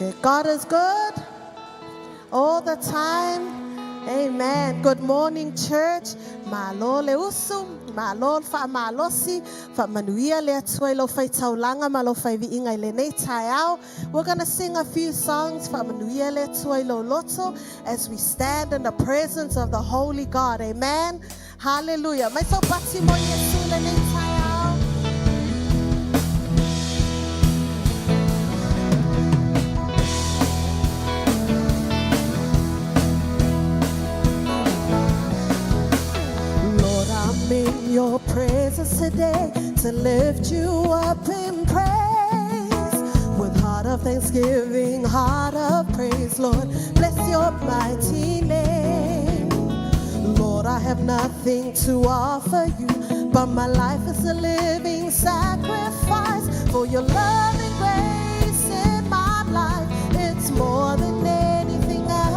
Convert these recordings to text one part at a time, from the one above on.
Check. God is good all the time. Amen. Good morning, church. Malo le usu, malo le faamalosi, faamanuia le Atua i lau faitaulaga ma lau faiviiga i lenei taeao. We're going to sing a few songs, faamanuia le Atua i lou loto, as we stand in the presence of the Holy God. Amen. Hallelujah. Mai saupati mo Iesu lenei taeao. Lord, I'm in your presence today to lift you up in praise. With heart of thanksgiving, heart of praise, Lord, bless your mighty name. Lord, I have nothing to offer you, but my life is a living sacrifice for your love and grace in my life. It's more than anything else.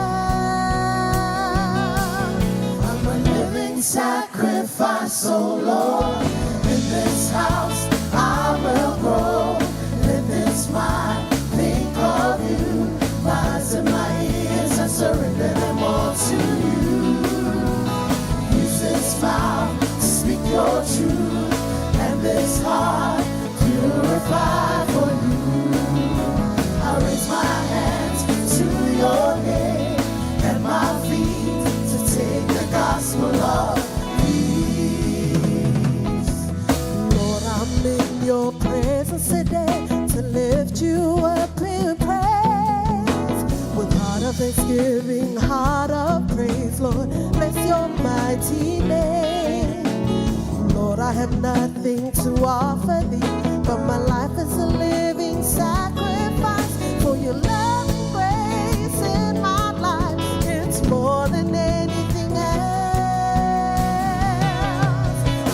I'm a living sacrifice, oh Lord. In this house I will grow. Let this mind think of you. My eyes and my ears, I surrender them all to you. Use this mouth to speak your truth, and this heart purify for you. I raise my hands to your name and my feet to take the gospel of peace. Lord, I'm in your presence today to lift you up in praise. With heart of thanksgiving, heart of praise, Lord, bless your mighty name. Lord, I have nothing to offer thee, but my life is a living sacrifice for your love and grace in my life. It's more than anything else.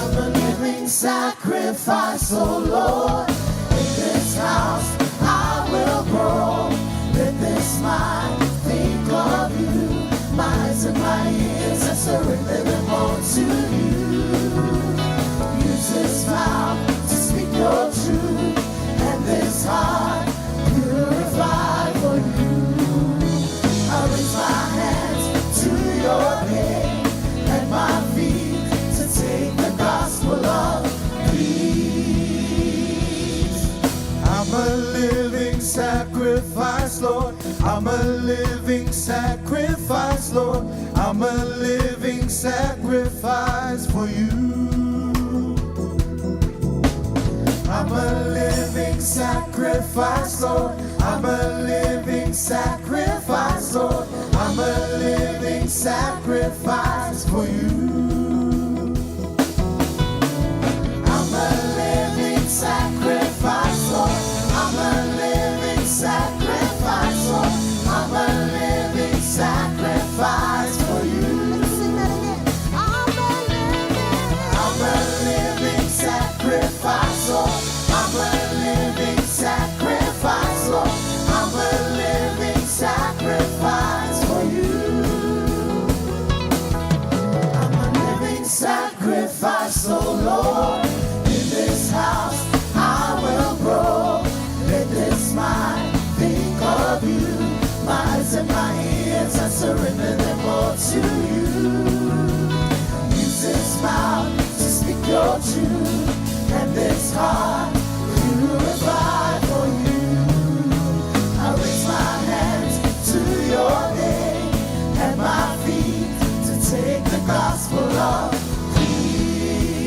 I'm a living sacrifice, oh Lord. In this house I will grow. Let this mind think of you. My eyes and my ears, I surrender them all to you. Use this mouth to speak your truth, and this heart purify for you. I raise my hands to your name and my feet to take the gospel of peace. I'm a living sacrifice, Lord. I'm a living sacrifice, Lord. I'm a living sacrifice for you. I'm a living sacrifice, Lord. I'm a living sacrifice, Lord. I'm a living sacrifice for you. I'm a living sacrifice, Lord. I'm a living sacrifice, Lord. I'm a living sacrifice for you. Let's sing that again. I'm a living. I'm a living sacrifice, Lord. I'm a living sacrifice, Lord. I'm a living sacrifice for you. I'm a living sacrifice, oh Lord. In this house I will grow. Let this mind think of you. My eyes and my ears, I surrender them all to you. Use this mouth to speak your truth, and this heart purify for you. I raise my hands to your name and my feet to take the gospel of peace.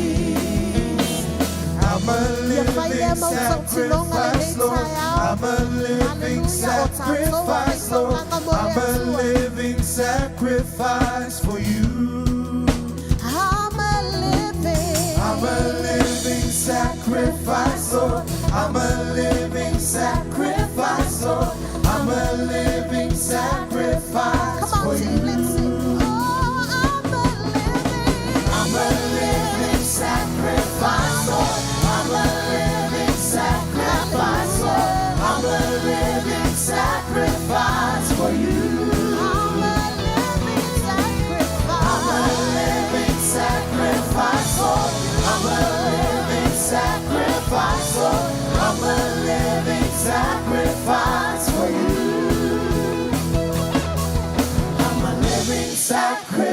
I'm a living sacrifice, Lord. I'm a living sacrifice, Lord. I'm a living sacrifice for you. I'm a living. I'm a living sacrifice, Lord. I'm a living sacrifice, Lord. I'm a living sacrifice Come on, for team, you. let's sing. Oh, I'm a living. I'm a living sacrifice, Lord. I'm a living sacrifice, Lord. I'm a living sacrifice for you. I'm a living sacrifice.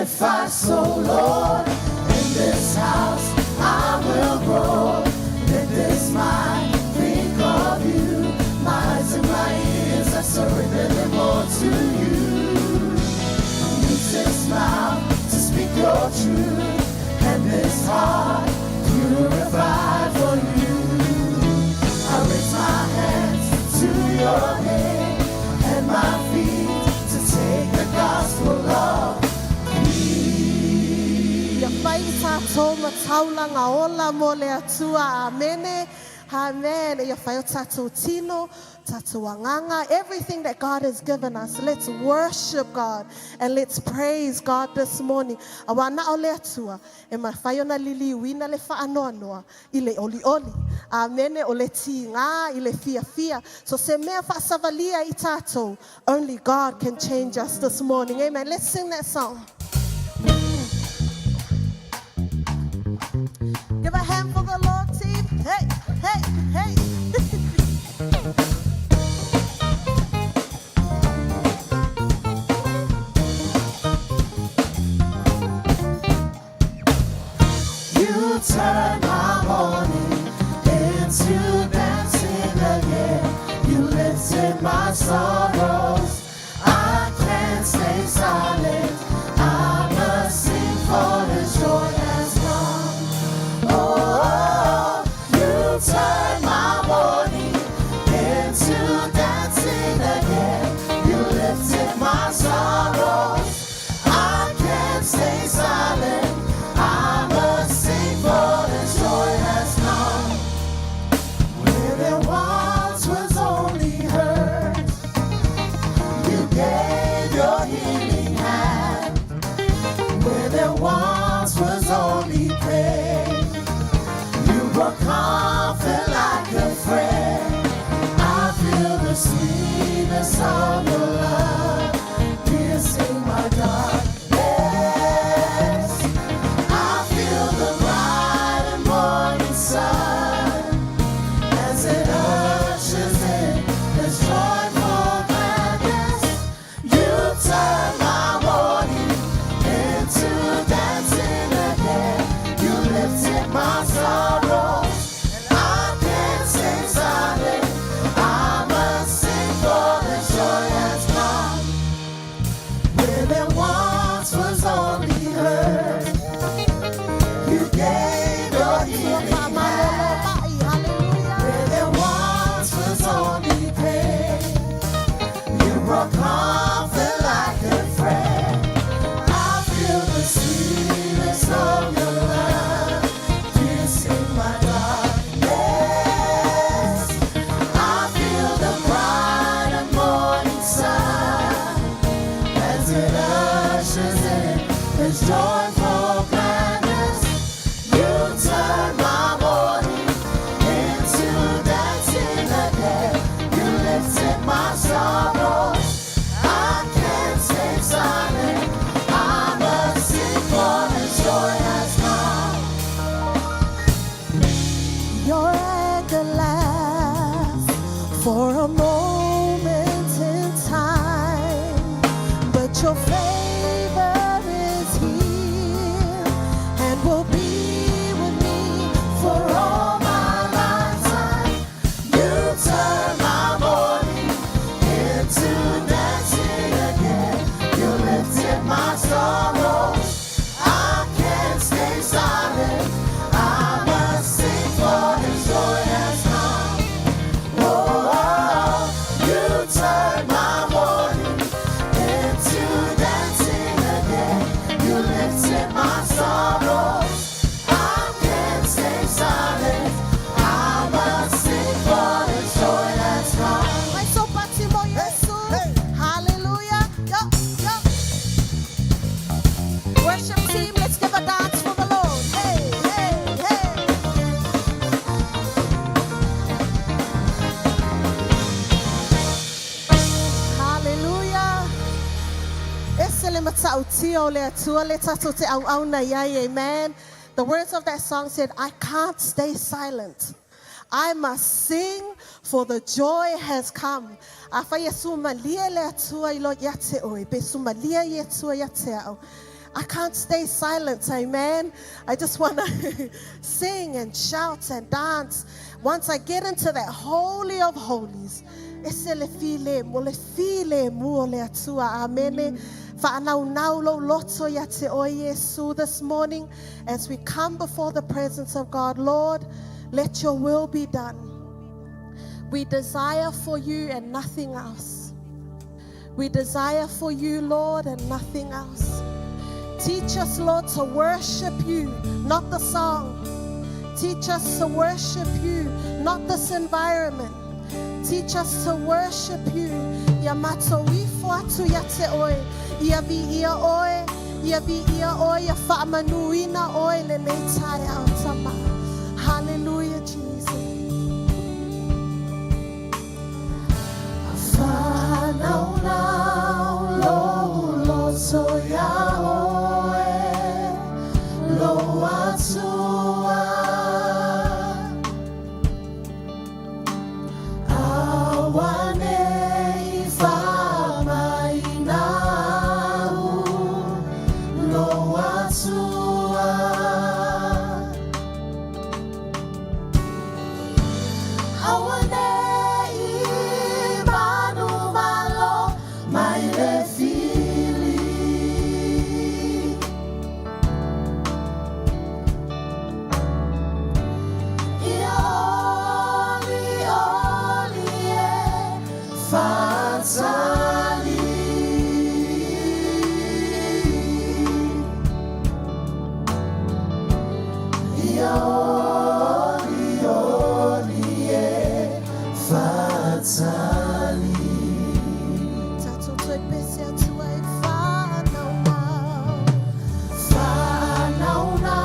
sacrifice, oh Lord. In this house I will grow. Let this mind think of you. My eyes and my ears, I surrender them all to you. Use this mouth to speak your truth, and this heart purified for you. I raise my hands to your name and my feet to take the gospel of Ia fai i tātou mataulanga ola mo le Atua. Amene. Amen. Ia fai o tātou tino, tātou anganga, everything that God has given us. Let's worship God and let's praise God this morning. Aua na o le Atua, e mafai ona liliuina le whaanoanoa i le olioli. Amene o le tigā i le fiafia. So se mea faasavalia i tātou. Only God can change us this morning. Amen. Let's sing that song. Give a hand for the Lord, team. Hey, hey, hey. You turn my mourning into dancing again. You lifted my sorrows. I can't stay silent. I must sing for His joy has come. Oh, you turn my mourning into dancing again. You lifted my sorrows. I can't stay silent. I must sing for the joy has come. Where there once was only hurt, you gave your healing hand. Where there once was only pain, you brought comfort like a friend. I feel the sweetness of your love piercing my darkness. I feel the bright and morning sun as it ushers in this joyful gladness. You turn my mourning into dancing again. You lifted my sorrows, and I can't stay silent. I must sing for the joy has come. Where there once was only hurt, you gave your healing hand. Hallelujah. Where there once was only pain, you brought comfort like a friend. I feel the sweetness of your love piercing my darkness. I feel the bright and morning sun as it ushers in this joyful gladness. You turn my mourning into dancing again. You lifted my sorrows. I can't stay silent. I must sing for the joy has come. Your anger lasts for a moment in time, but your favor is here and will be with me For all my lifetime, you turn my mourning into dancing again. You lifted my sorrows. I can't stay silent. I must sing for the joy has come. Oh, you turn my mourning into dancing again. You lifted my sorrows. I can't stay silent. I must sing for the joy has come. Mai so patimo Yesu. Hey, Hallelujah. Yo, yo. Worship team, let's give a dance for the Lord. Hey, hey, hey. Hallelujah. Ese le matautia o le Atua le tatou te auauna i ai, amen. The words of that song said, I can't stay silent. I must sing for the joy has come. Afai e sumalie le Atua i lo ia te oe, pe sumalie i Atua ia te au. I can't stay silent, amen. I just want to sing and shout and dance. Once I get into that holy of holies, ese le filemu, le filemu o le Atua. Amene. Whaanaunau lou loto ia te oe Iesu this morning as we come before the presence of God. Lord, let your will be done. We desire for you and nothing else. We desire for you, Lord, and nothing else. Teach us, Lord, to worship you, not the song. Teach us to worship you, not this environment. Teach us to worship you. Ia matou ifo atu ia te oe. Ia viia oe, ia viia oe, ia faamanuina oe lenei taeao tama. Hallelujah, Jesus. Whanaunau lou loto ia oe, lou Atua. Aua nei faamainau, lou Atua. Aua nei manumalo mai le fili. Ia olioli e faatali. Ia olioli e faatali. Tatou toe pese atu ai whanaunau. Whanaunau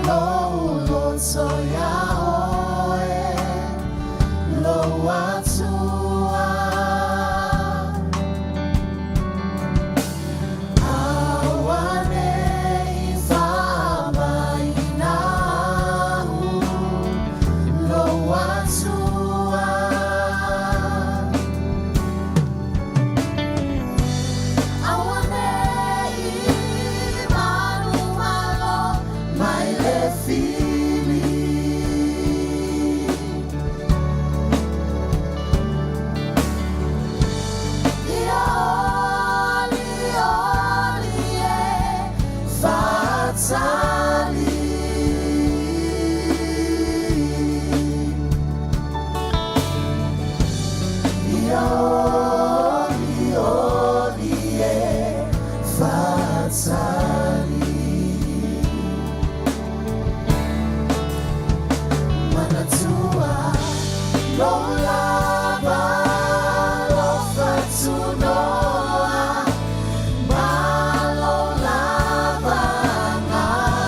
lou loto ia oe, lou Atua. Aua nei faamainau, lou Atua. Aua nei manumalo mai le fili. Ia olioli e faatali. Ia olioli e faatali. Manatua lou lava lou fatunoa ma lou lava agaga.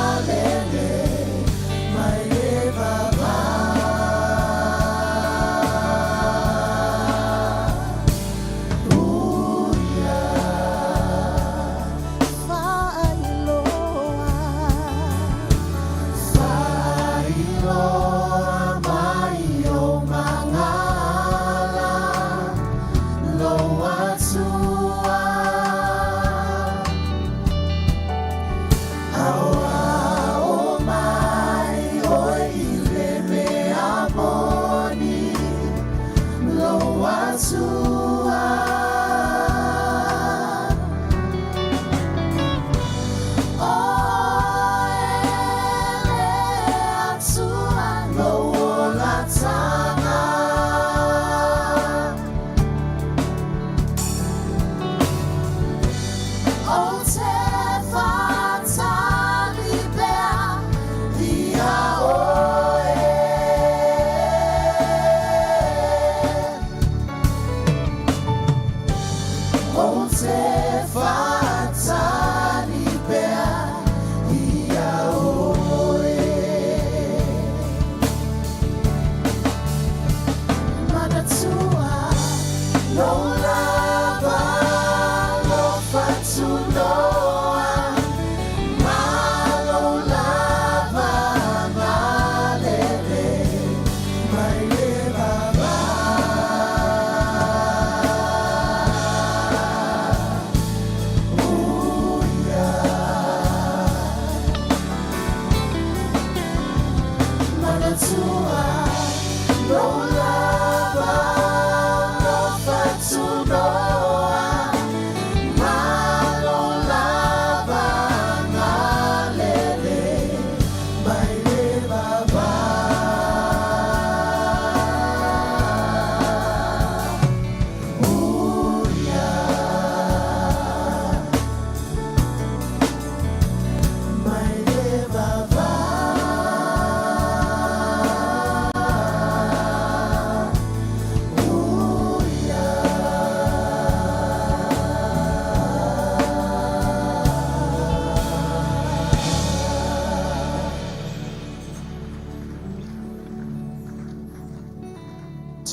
mai le vavau.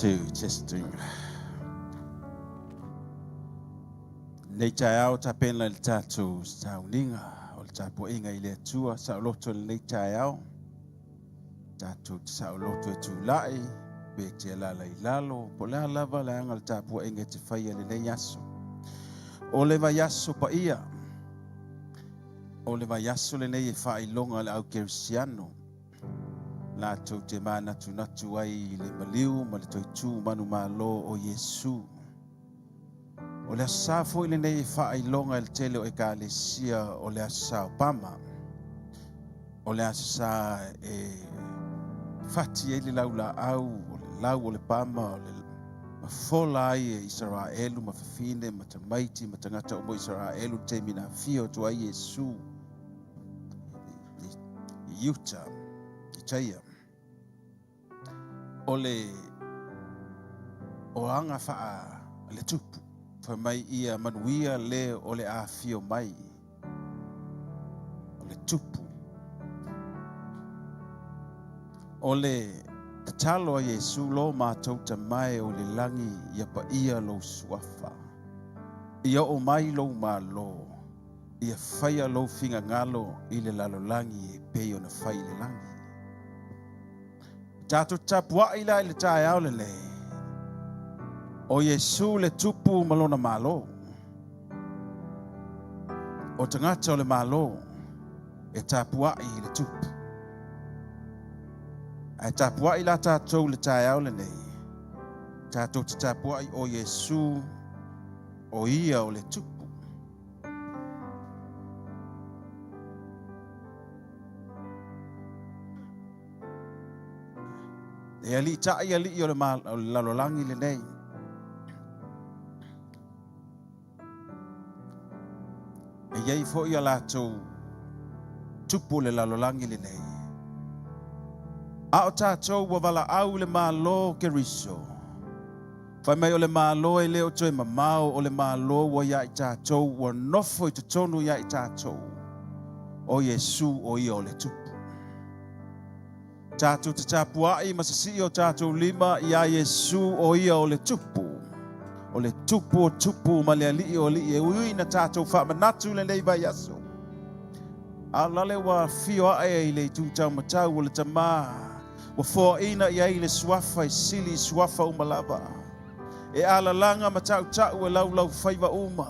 Two, testing. Nei taeao tapena i le tatou sauniga o le tapuaiga i le Atua saoloto i lenei taeao. Tatou te saoloto e tulai pe te alala i lalo po o le a lava le aga o le tapuaiga e te faia i lenei aso. O le vaiaso paia, o le vaiaso lenei e faailoga a le au kerisiano latou te manatunatu ai i le maliu ma le toetū manumalo o Iesu. O le aso sa foi lenei e faailoga i le tele o ekalesia o le aso sa o Pama. O le aso sa e fati ai le laulaau o le lau o le pama o le mafola ai e Isaraelu ma fafine ma tamaiti ma tagata uma o Isaraelu i le taimi na afio atu ai Iesu i uta i Taia. O le o aga faa le tupu fai mai ia manuia le o le afio mai o le tupu. O le tatalo a Iesu lo matou Tama e o i le lagi ia paia lou suafa. Ia oo mai lou Malo, ia faia lou fingagalo i le lalolagi e pei ona fai i le lagi. Tatou tapuai la i le taeao lenei. O Iesu le tupu ma lona Malo. O tagata o le Malo e tapuai i le tupu. Ae tapuai la tatou i le taeao lenei. Tatou te tapuai o Iesu o ia o le tupu. E aliitai alii o le lalolagi lenei. E i ai foi a latou tupu o le lalolagi lenei. A o tatou ua valaau i le Malo o Keriso. Fai mai o le Malo e le o toe mamao, o le Malo ua ia i tatou, ua nofo i totonu ia i tatou. O Iesu o ia o le tupu. Tatou te tapuai ma sisii o tatou lima iā Iesu o ia o le tupu. O le tupu o tupu ma le alii o alii e ui ina tatou faamanatu i lenei vaiaso. A o lale ua afio ae i le itu taumatau o le Tama, ua foaina i ai le suafa e sili i suafa uma lava. E alalaga ma tautau e laulau faiva uma.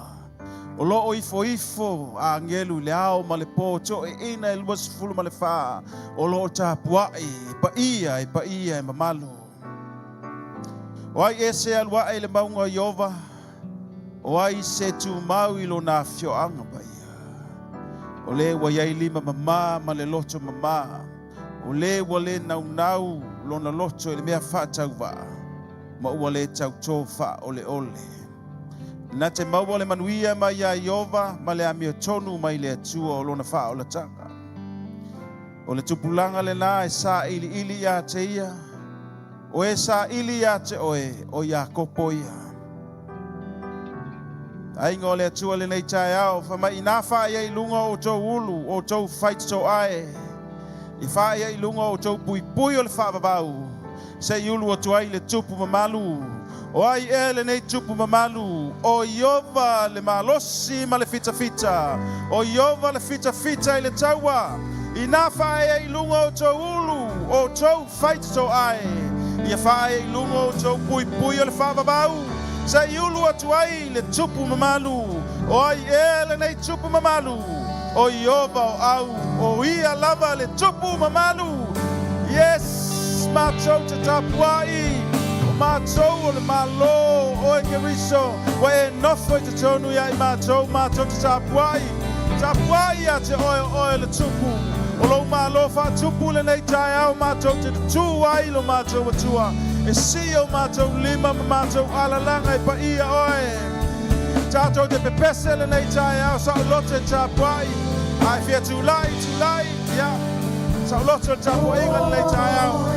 O lo o ifoifo a agelu i le ao ma le po toeaiina e 24 o lo o tapuai e paia e paia e mamalu. O ai ea se alu ae i le mauga o Ieova? O ai se tumau i lona afioaga paia? O le ua i ai lima mamā ma le loto mamā, o le ua le naunau lona loto i le mea faatauvaa, ma ua le tautō faaoleole. Na te maua le manuia mai iā Ieova ma le amiotonu mai le Atua o lona faaolataga. O le tupulaga lenā e sailiili iā te ia, o e saili iā te oe, o Iakopo ia. Aiga o le Atua lenei taeao, fai mai inā faaia i luga o outou ulu, o outou faitotoae, i faaia i luga o outou puipui o le faavavau, se i ulu atu ai le tupu mamalu. O ai ea lenei tupu mamalu? O Ieova le malosi ma le fitafita, o Ieova le fitafita i le taua. Inā faaea i luga o outou ulu, o outou faitotoae, ia faaea i luga o outou puipui o le faavavau, se i ulu atu ai le tupu mamalu. O ai ea lenei tupu mamalu? O Ieova o au, o ia lava le tupu mamalu. Yes, matou te tapuai, o matou o le Malo, oe Keriso, ua e nofo i totonu ia i matou, matou te tapuai, tapuai ia te oe o oe le tupu. O lou Malo faatupu lenei taeao matou te tutū ai lo matou Atua, e sii o matou lima ma matou alalaga e paia oe. Tatou te pepese lenei taeao saoloto e tapuai. A e fia tulai, tulai, ia. Saoloto le tapuaiga lenei taeao.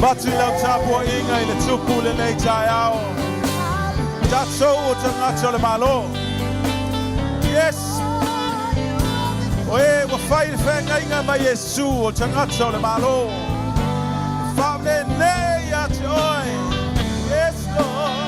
Avatu i lau tapuaiga i le Tupu lenei taeao. Tatou o tagata o le Malo. Yes! O e ua fai le feagaiga ma Iesu o tagata o le Malo. Faamene ia te oe. Yes, Lord.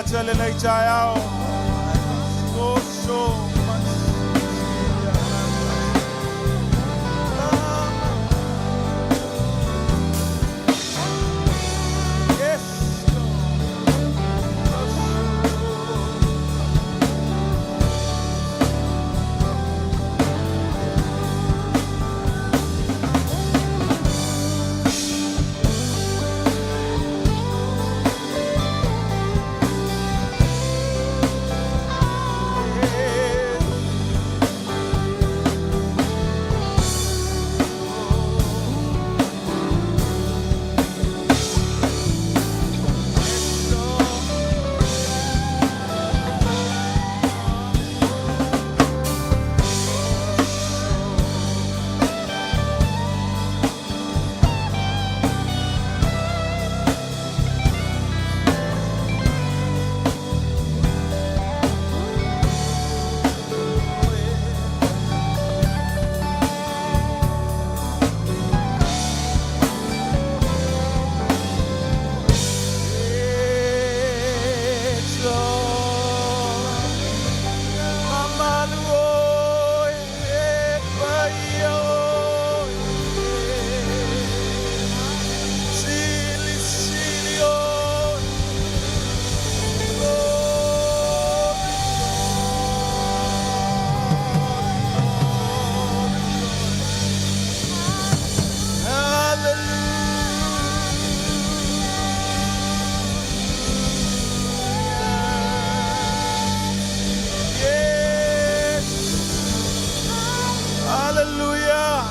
mata lenei taeao. Oso Yes, Lord. Yes. Yes, Lord. Yes, Lord. Mamalu oe, e pai oe. Sili, sili oe. Glory, glory, glory. Hallelujah. Yes. Hallelujah.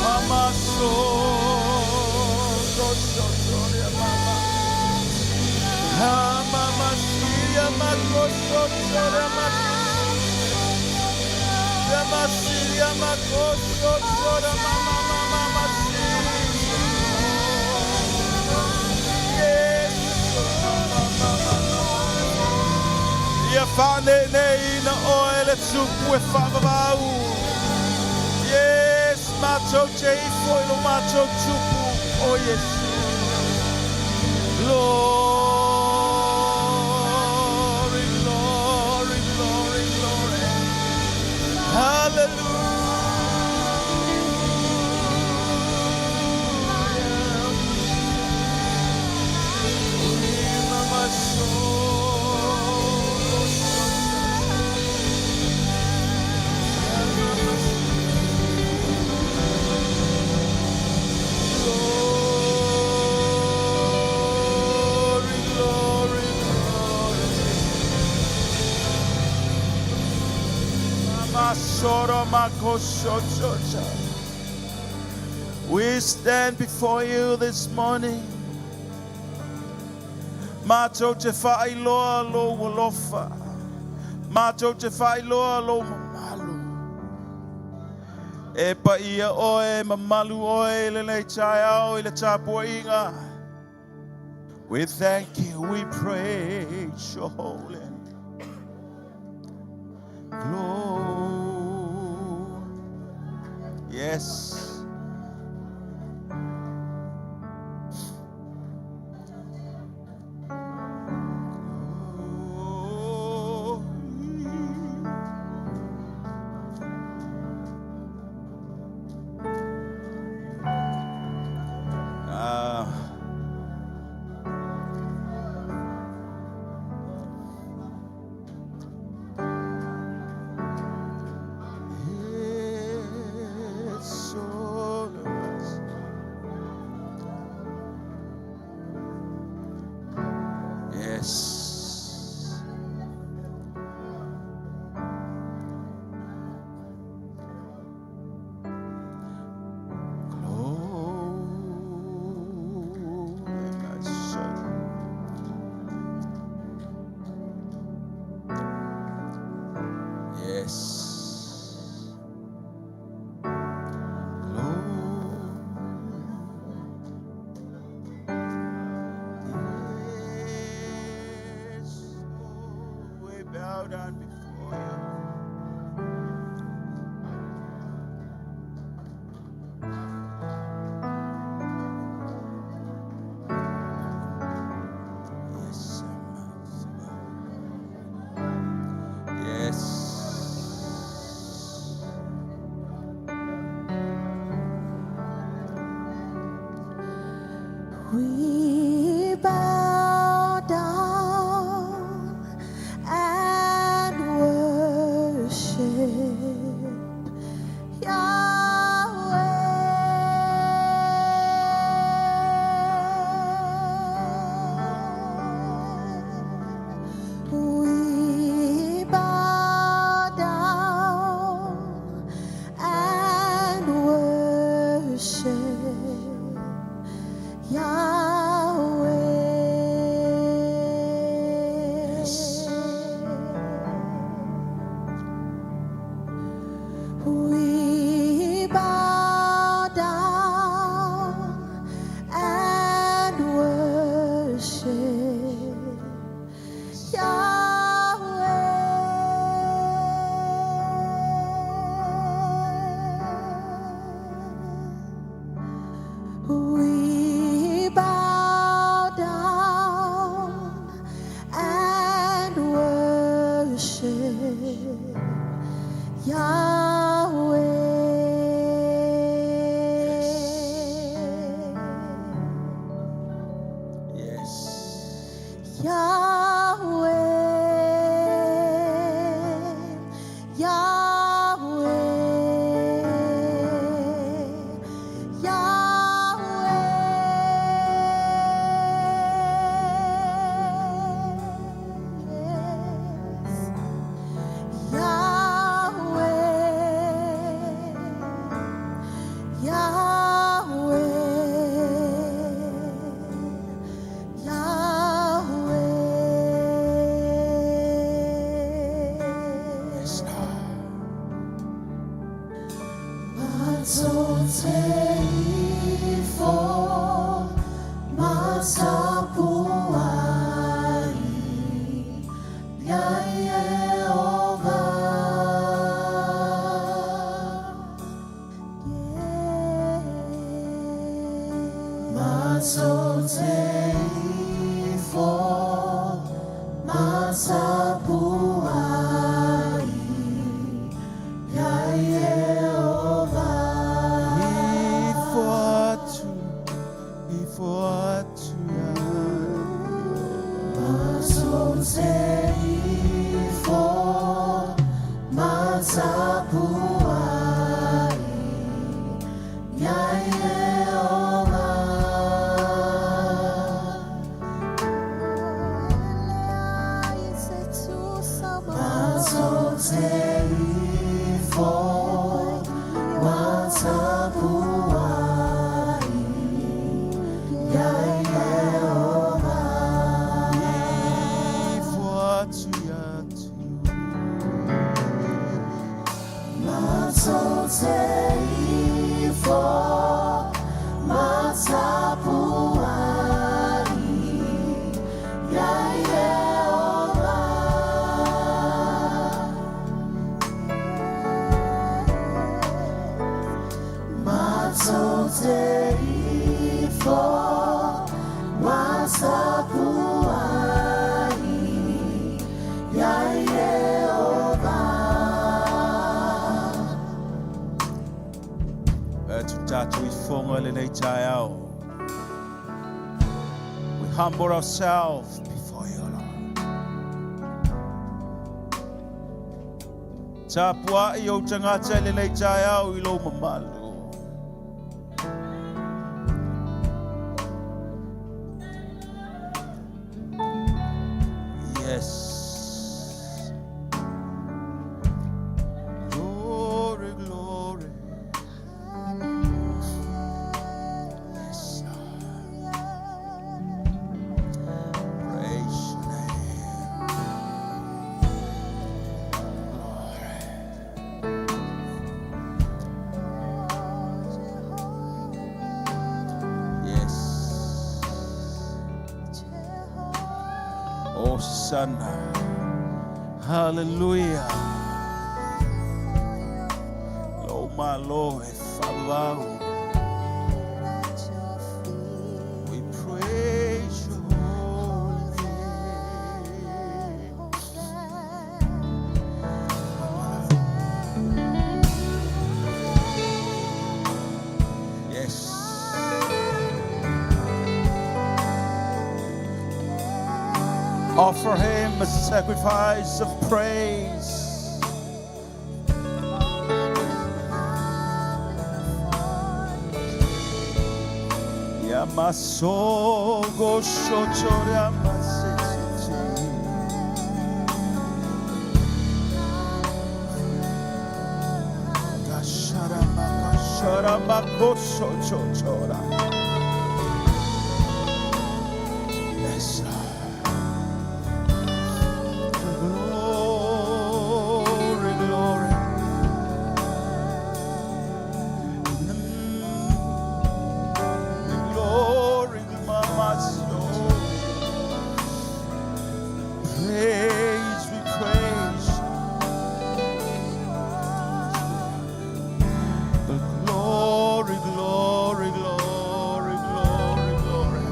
Mama so so so so mama. Ha mama siya mako so so mama. Mama siya mako so so mama mama mama Yes. Mama mama. Ia whanenei na oe le tupu e whaavavau. Yes, mātou te ifo i lo mātou tupu o Yesu. Glory, glory, glory, glory. Hallelujah. Mama Glory, glory, glory. Mama soro mako so so so. We stand before you this morning. Mātou te whailoa lo walofa. Mātou te whailoa lo mamalu. E pa ia oe, mamalu oe, le nei taeao i le tapuainga. We thank you, we praise your holy name. Glory. Yes. Glory. Ah. Yes, all of us. Yes. Glory, my son. Yes. Glory. Yes. Oh, we bow down before you. Yes, Yahweh. Yes. Yahweh, Yahweh, Yahweh, yes. Yahweh, Yahweh, Yahweh. Yes, Lord. Matsoteifo masapuai ya Yehova. Matsoteifo masapuai ya Yehova. Ifo atu, ifo atu ya Matsoteifo masapuai ya Yehova. Matsoteifo masapuai ya Yehova. Ifo atu ya tu. Matsoteifo masapuai ya Yehova. Matsoteifo masapuai ya Yehova. E tu tātou i whonga le nei tai ao. We humble ourselves before you, Lord. Tāpua i au tangata le nei tai ao i lo mamalu. Yes. Glory, glory. Yes, Lord. Praise your name. Glory. Yes. Hosanna. Hallelujah. Lo malo e favau. We praise your holy name. Yes. Offer him a sacrifice of praise. Yamasogo shochoramasete. Kasharama kasharama kosochochora. Yes, Lord. Glory, glory. The glory, my soul. Praise, we praise. The glory, glory, glory, glory, glory.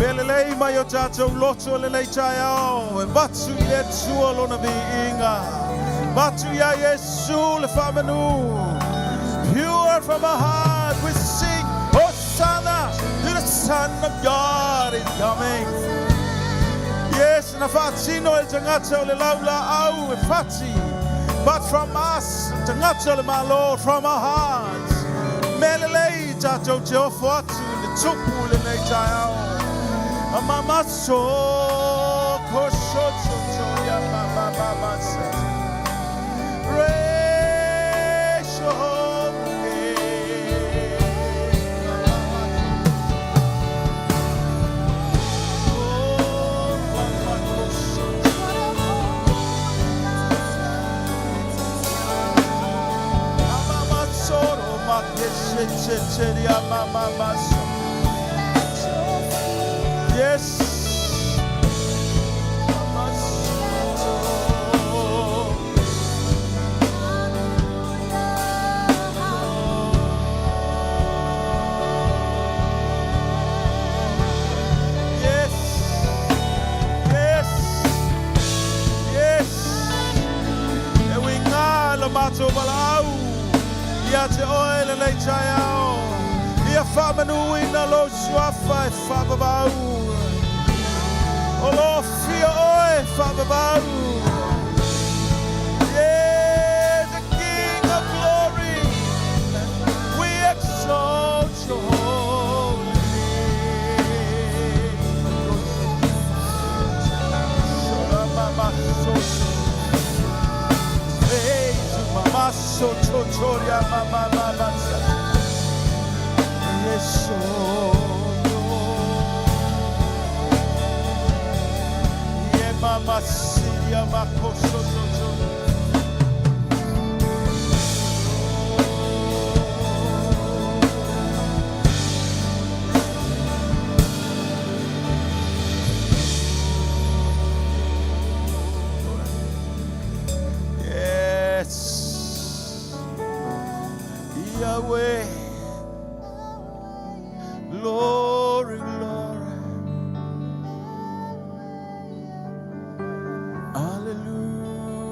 Mea lelei mai o tātou loto lenei taeao, e avatu i le Atua lona viiga. Avatu iā Iesu le faamanu. Pure from our heart, we sing, Hosanna to the Son of God is coming. Yes, na faatino e le tagata o le laulaau e fati. But from us, tagata o le Malo, from our hearts. Mea lelei tātou te ofo atu i le Tupu i lenei taeao. A mamaso ko so to ya ma ma ma ma se. Praise your holy name. Oh, mama ko so. Mama soro ma ke se se se ya mama ma so. Yes. Mama so. Yes. Yes. Yes. E uiga lo matou valaau. Ia te oe lenei taeao. Ia faamanuina lou suafa e faavavau. O lo fia oe faavavau. Yeah, the King of glory. We exalt your holy name. Praise mama so chochoria mama mama. Yes, oh, yeah, mama siria makoso chocho. Yes. Yahweh. Glory, glory. Hallelujah.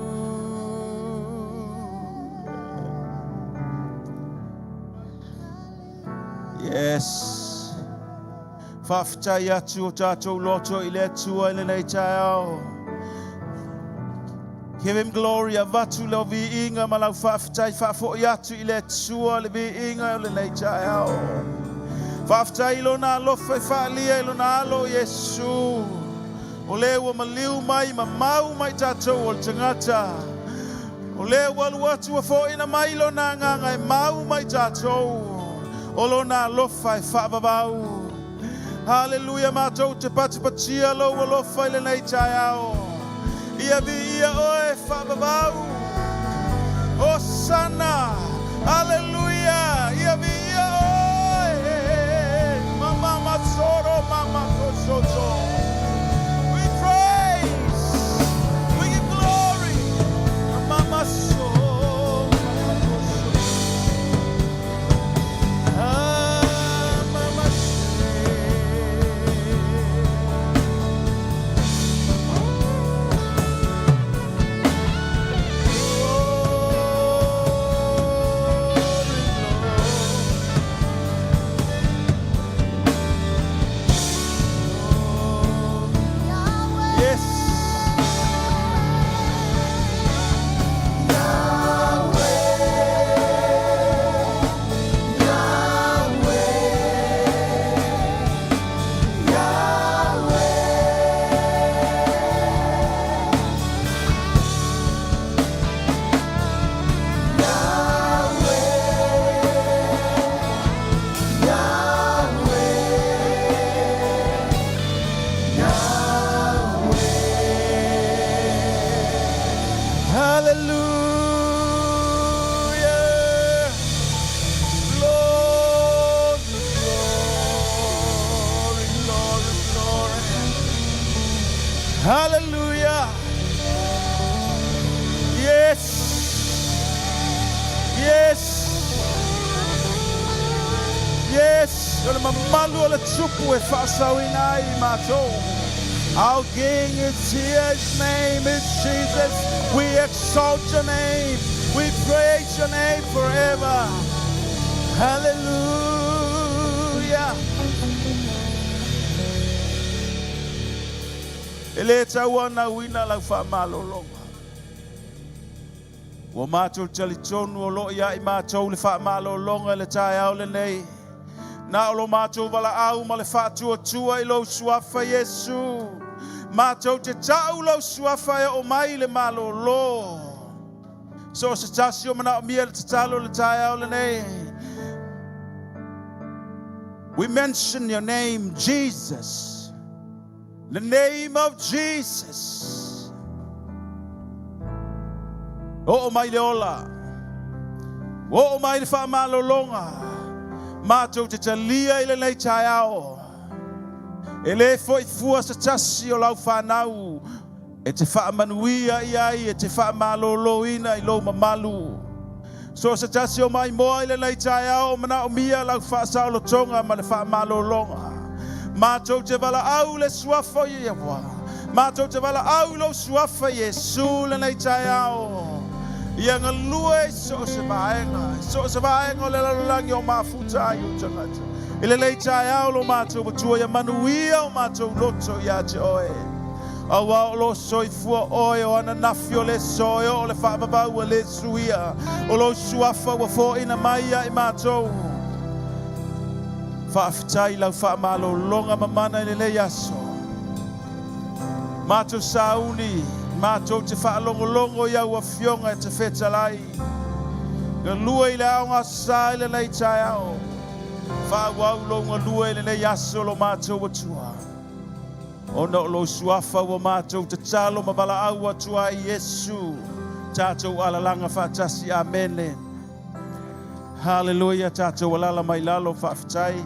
Yes. Faafetai atu o tātou loto i le Atua i lenei taeao. Give him glory, avatu le viiga ma lau faafetai faafoi atu i le Atua le viiga o lenei taeao. Faafetai i lona alofa e faalia i lona alo Iesu. O le ua maliu mai ma mau mai tātou o le tagata. O le ua alu atu ua foina mai lona agaga e mau mai tātou. O lona alofa e faavavau. Haleluia matou te patipatia lou alofa i lenei taeao. Ia viia oe faavavau. Hosana. Haleluia. Ia viia oe. Mama masoro mama kosoto. We praise. We give glory. Mama so. Mama kosoto. Ah, mama se. Glory, glory. O le mamalu o le Tupu e faasaoina ai i matou. Our King is here, His name is Jesus. We exalt your name. We praise your name forever. Hallelujah. E le tauanauina lau faamalologa. Ua matou talitonu o lo o ia i matou le faamalologa i le taeao lenei. Na o lo matou valaau ma le faatuatua i lou suafa Iesu. Matou te ta'u lou suafa e oo mai le malolo. So o se tasi o manaomia le tatalo i le taeao lenei. We mention your name, Jesus. The name of Jesus. Oo mai le ola. Oo mai le faamalologa. Matou te talia i lenei taeao. E le foi fua se tasi o lau fanau e te faamanuia i ai, e te faamaloloina i lou mamalu. So se tasi o maimoa i lenei taeao o manaomia lau faasaolotoga ma le faamalologa. Matou te valaau i le suafa o Iehowa. Matou te valaau i lou suafa Iesu i lenei taeao. Ia galue i so o se vaega, i so o se vaega o le lalolagi o mafuta ai ou tagata. I lenei taeao lo matou Atua ia manuia o matou loto ia te oe. Auā o lo soifua oe o ananafi o le aso e oo le faavavau ua le suia o lou suafa ua foaiina mai ia i matou. Faafetai i lau faamalologa mamana i lenei aso. Matou sauni, matou te faalogologo i au afioga e te fetalai. Galue i le aoga sa i lenei taeao. Faaauau lou galue i lenei aso lo matou Atua. Ona o lou suafa ua matou tatalo ma valaau atu ai Iesu, tatou alalaga faatasi. Amene. Haleluia, tatou alala mai lalo, faafetai.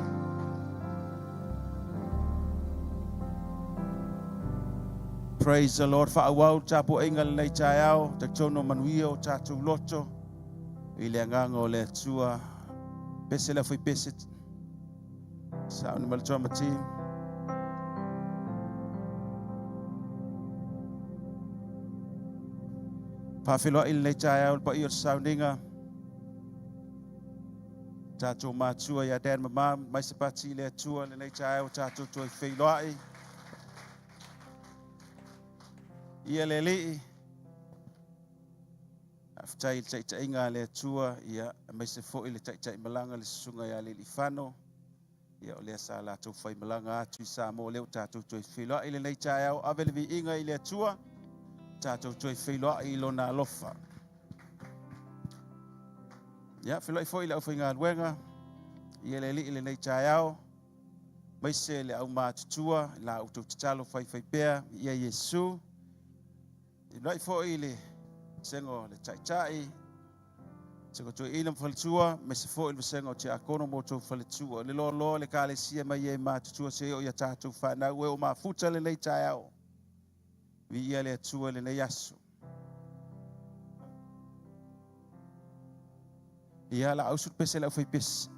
Praise the Lord. Faaauau le tapuaiga lenei taeao, talitonu o manuia o tatou loto i le agaga o le Atua. Pese le awhai pese. Sauni ma le drama team. Faafeiloai lenei taeao le paia o le sauniga. Tatou matua ia Dan ma Mam, mai se pati i le Atua lenei taeao tatou toe feiloai. Ia le Alii. Faafetai i le taitaiga a le Atua, ia, aemaise foi le taitai malaga le susuga ia Lealiifano, ia, o lea sa latou faimalaga atu i Samoa, lea ua tatou toe feiloai lenei taeao, ave le viiga i le Atua, tatou toe feiloai i lona alofa. Ia, feiloai foi i le aufaigaluega, ia le Alii lenei taeao, aemaise le aumatutua, la outou tatalo faifaipea, ia Iesu. Feiloai foi i le vasega o le Taitai, vasega o Toeaina ma Faletua, aemaise foi le vasega o Tiakono ma outou faletua. Le loaloa le Ekalesia mai e matutua seia oo ia tatou fanau e o mafuta lenei taeao. Viia le Atua i lenei aso. Ia, la ausu le pese le aufaipese.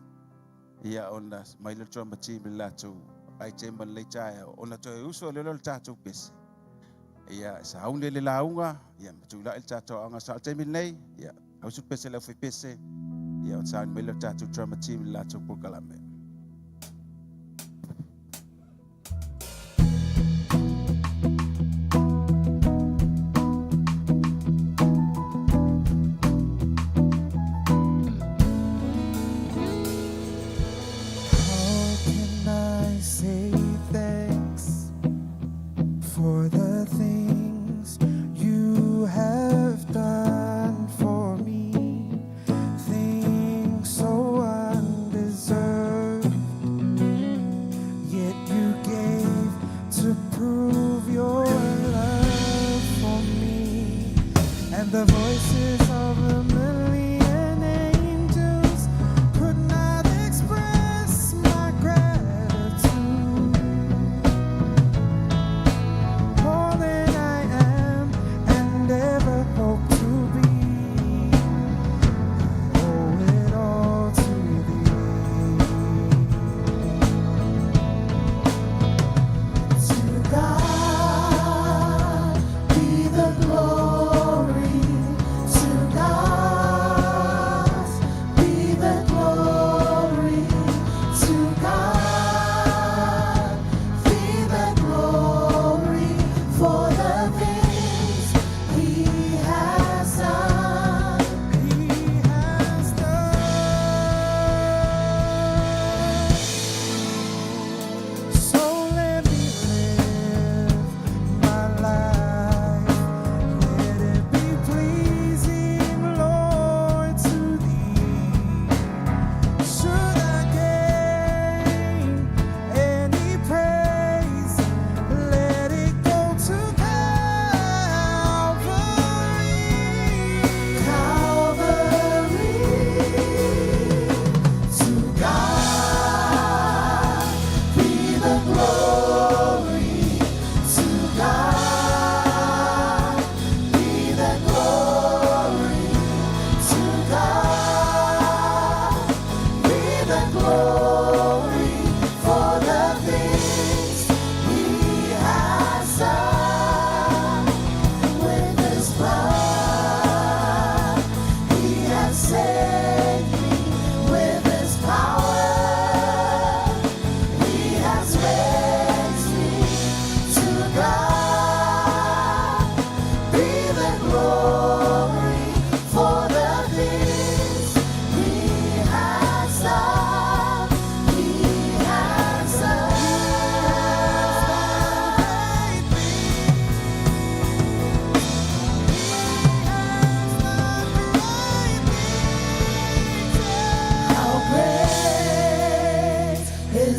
Ia, ona mai le drama team le latou item ma lenei taeao. Ona toe usu lea o le tatou pese. Ia, sauni le lauga, ia, ma tulai le tatou aoga sa o le taimi lenei. Ia, ausu le pese le aufaipese. Ia, ona sauni mai le tatou drama team le latou polokalame. How can I say thanks for the things you have done for me? Things so undeserved.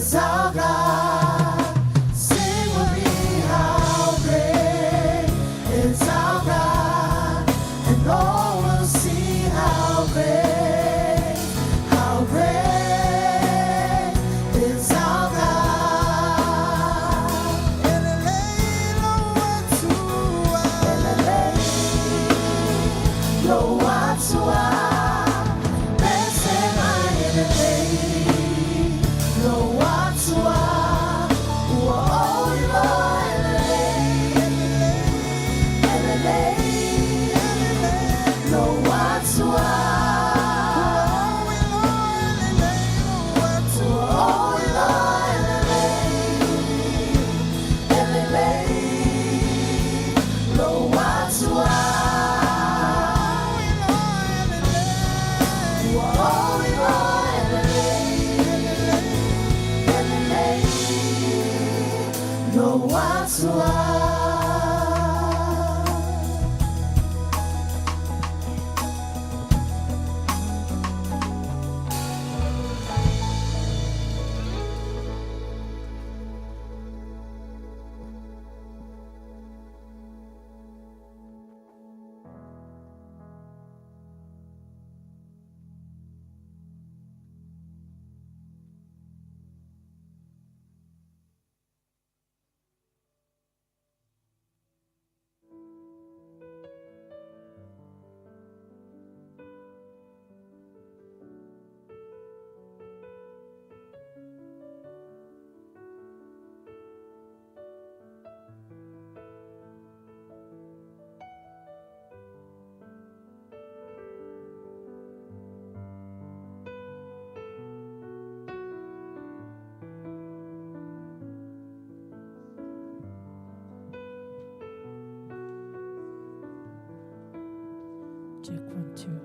is our God. Sing with me, how great is our God, and all will see how great is our God. Check one, two.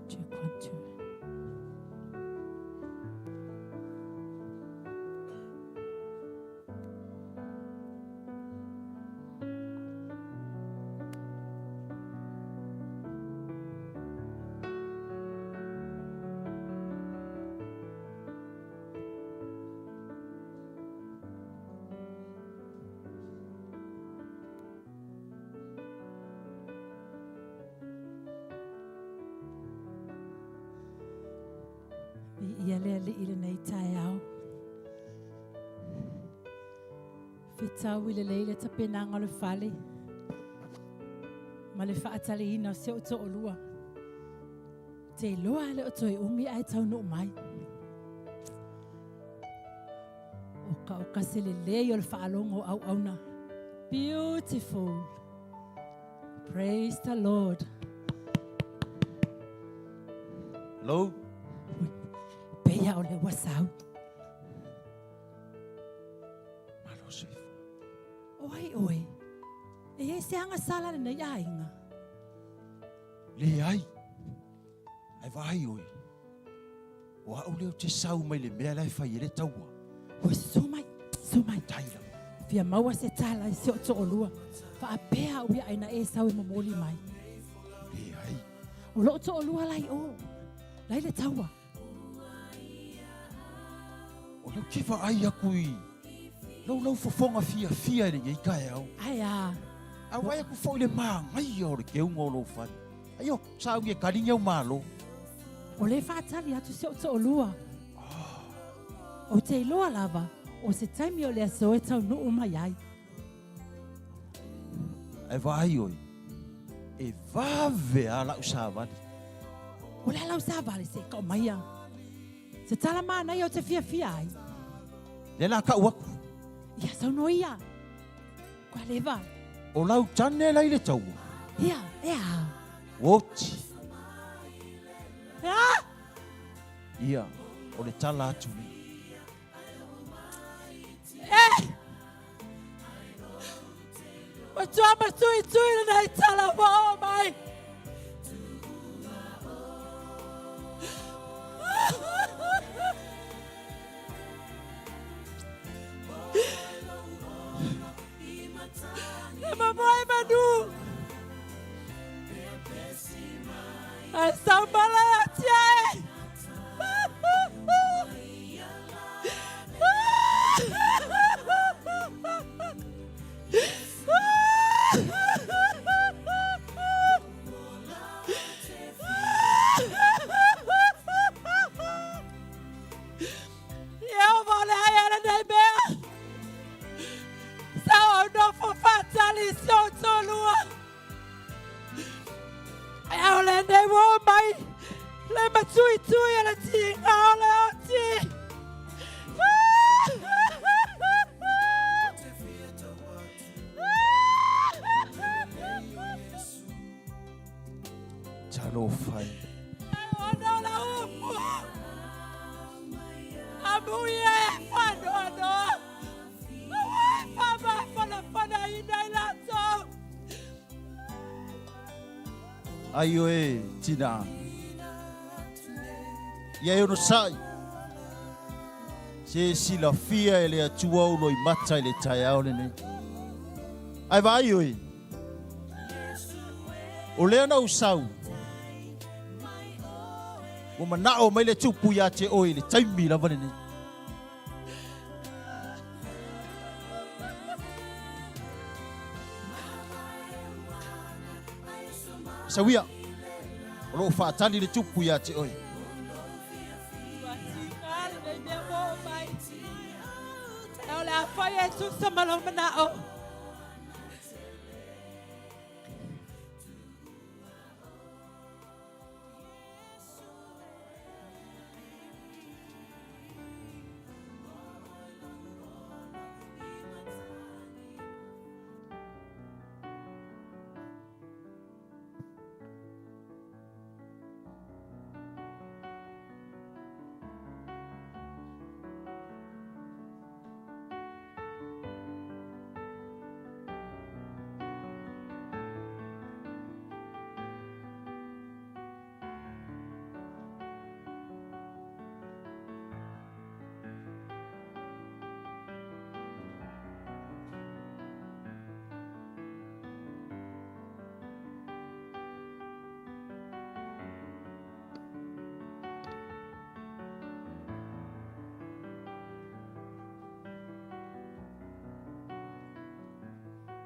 Check one, two. Ia le alii lenei taeao. Fetau i lelei le tapenaga o le fale ma le faataliina o si ou toalua. Te iloa e le o toe umi ae taunuu mai. O ka o ka se lelei o le faalogo o auauna. Beautiful. Praise the Lord. Hello? Peia o le ua sau. Malo soifua. O ai oe. E iai se agasala lenei aiga. Leai. Ae vaai oe. O au lea ou te sau mai le mea la e fai ai le taua. Ua susu mai, susu mai. Tai lava. Fia maua se tala i si ou toalua. Faapea au ia aina e sau e momoli mai. Leai. O lou toalua la i o. La i le taua. O lea ou te vaai atu i lou lau fofoga fiafia i lenei taeao. Ae a? A vaai atu foi i le manaia o le keuga o lou fale. Aio, sauni e tali ni au malo. O lea e faatali atu si ou toalua. Ou te iloa lava, o se taimi o le aso e taunuu mai ai. Ae vaai oe, e vave lava lau savali. O le a lau savali se i kau maia. Se tala manaia ou te fiafia ai. Lea la kau atu. Ia, saunoa ia. Kua leva. O lau tane la i le taua. Ia, e a? Ua oti. E a? Ia, o le tala atu lea. E! Matua ma tuitui lenei tala ua oo mai. E mamoe manu. Ae saumala ia tia e. lenei mea. Sa ou nofo faatali i si ou toalua. E ao lenei ua oo mai le matuitui o le tiga o le oti. Talofa e. Ona o la upu. Amuia e faanoanoa. Aua e faamafanafanaina i latou. Ai oe tina. Ia e onosai. Se silafia e le Atua ou loimata i le taeao lenei. Ae vaai oe. O lea na ou sau, ua manao mai le tupu ia te oe i le taimi lava lenei. Sauia, o lo o faatali le tupu ia te oe. Ua tiga lenei mea ua oo mai. O le a fai e tusa ma lou manao.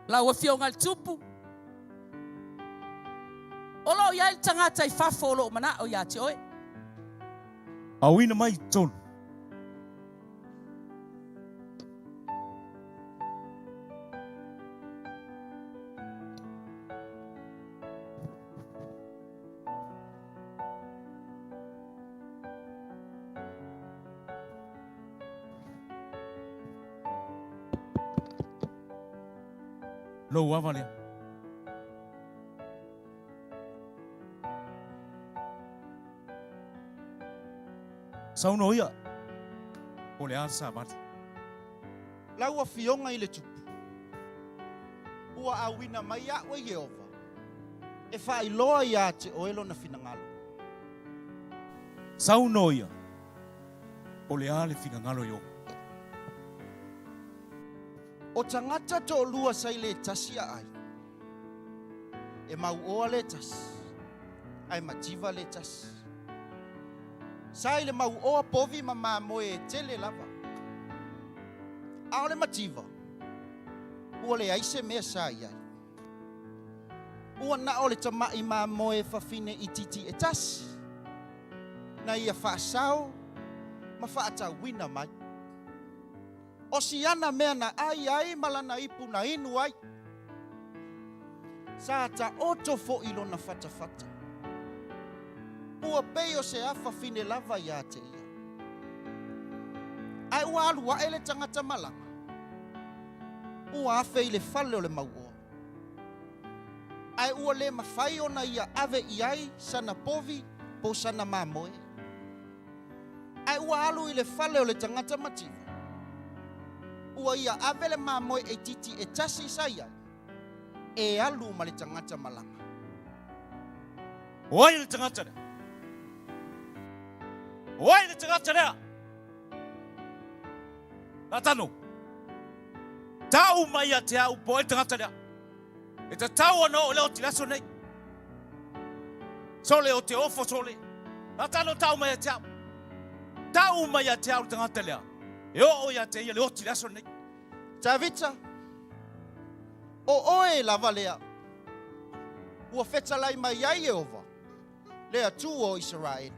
Lau Afioga i le Tupu, o lo o i ai le tagata i fafo o lo o manao ia te oe. Auina mai i totonu. Lou ava lea. Saunoa ia, o le a le savali? Lau Afioga i le Tupu, ua auina mai au e Ieova e faailoa ia te oe lona finagalo. Saunoa ia, o le a le finagalo Ieova? O tagata toalua sa i le tasi aai, e mauoa le tasi, ae mativa le tasi. Sa i le mauoa povi ma mamoe e tele lava. A o le mativa, ua leai se mea sa i ai. Ua na o le tama'i mamoe fafine itiiti e tasi, na ia faasao ma faatauina mai. O siana mea na ai ai ma lana ipu na inu ai. Sa taoto fo'i lona fatafata. Ua pei o se afafine lava ia te ia. Ae ua alu ae le tagata malaga, ua afe i le fale o le mauoa. Ae ua le mafai ona ia ave i ai sana povi po sana mamoe. Ae ua alu i le fale o le tagata mativa, ua ia ave le mamoe itiiti e tasi sa i ai, e alu ma le tagata malaga. O ai le tagata lea? O ai le tagata lea? Natano, tau mai ia te au po o ai le tagata lea. E tatau ona oo i le oti le aso nei. Sole o te ofo sole. Natano tau mai ia te au. Tau mai ia te au le tagata lea. E oo ia te ia le oti le aso nei. Tavita, o oe lava lea ua fetalai mai ai Ieova, le Atua o Isaraelu.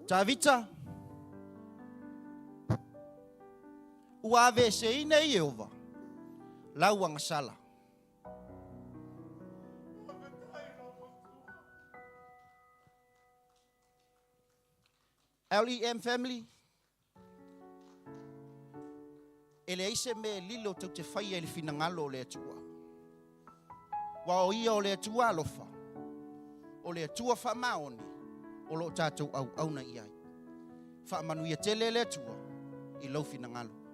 Tavita, ua aveeseina e Ieova lau agasala. LEM family, e leai se mea e lilo tou te faia i le finagalo o le Atua. Ua o ia o le Atua alofa, o le Atua faamaoni, o loo tatou auauna i ai. Faamanuia tele le Atua i lou finagalo.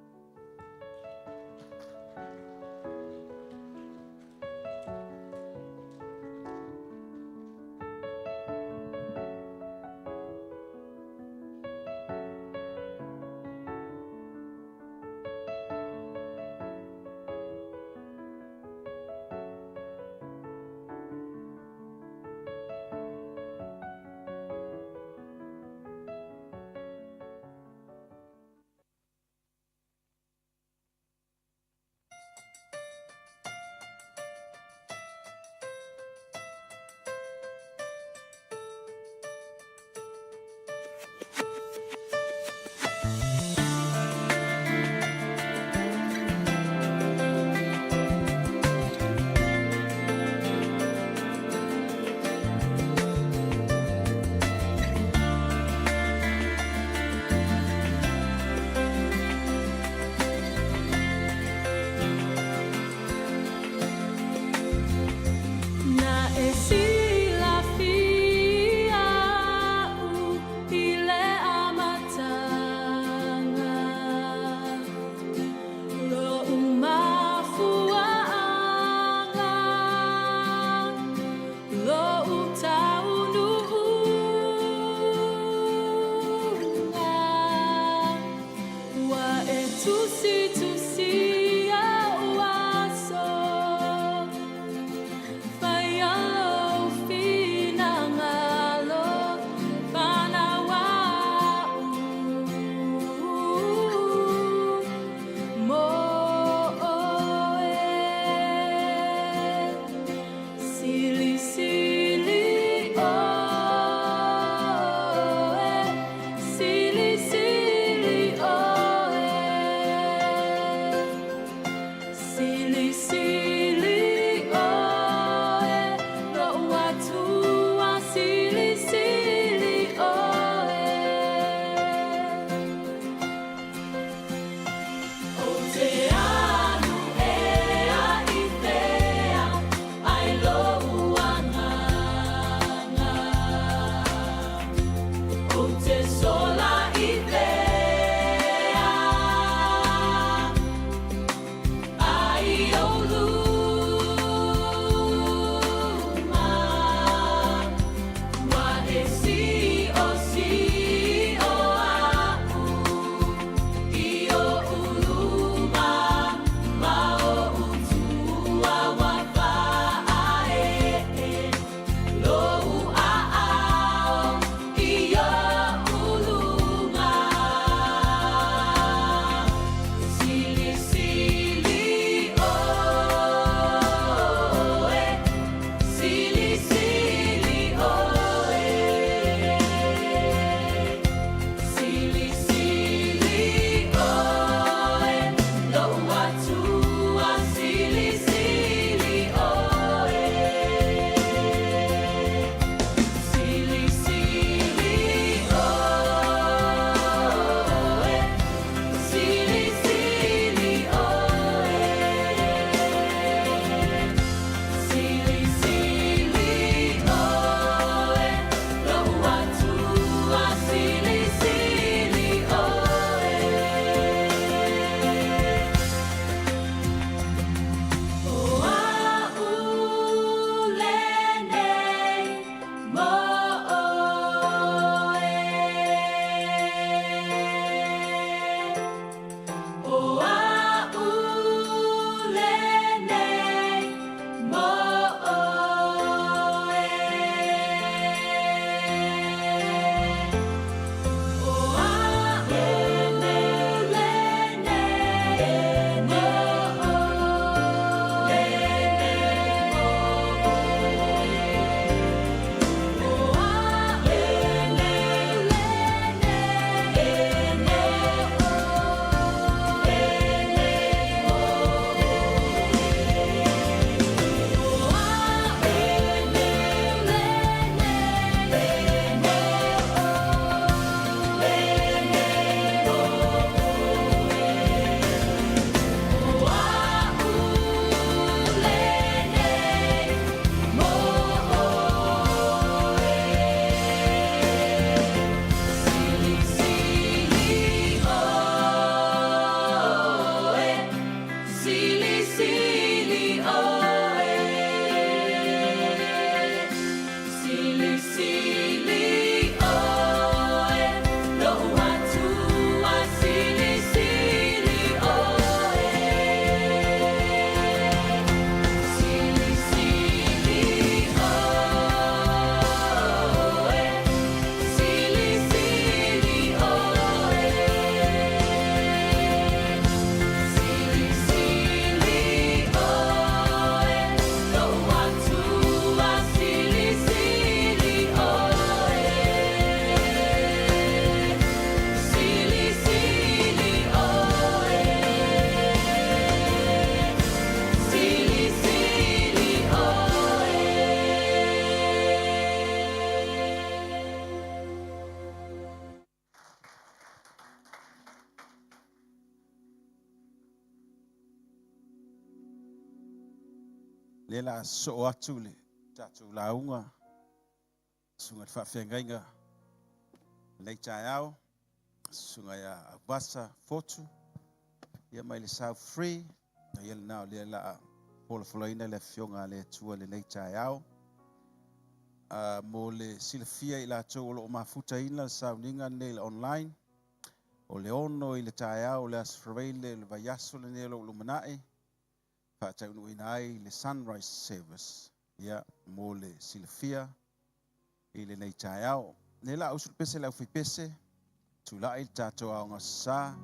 Lea la soo atu le tatou lauga susuga i le faafeagaiga lenei taeao, susuga ia Auvasa Fotu, ia mai le South Free, ia lena o lea la folafolaina le afioga a le Atua lenei taeao. Mo le silafia i latou o lo o mafutaina le sauniga lenei i le online, o le 6 i le taeao o le Aso Faraile le vaiaso lenei o lo o lumanai, faataunuuina ai le Sunrise Service, ia, mo le silafia i lenei taeao. Lea la usu le pese le aufaipese, tulai le tatou aoga sa,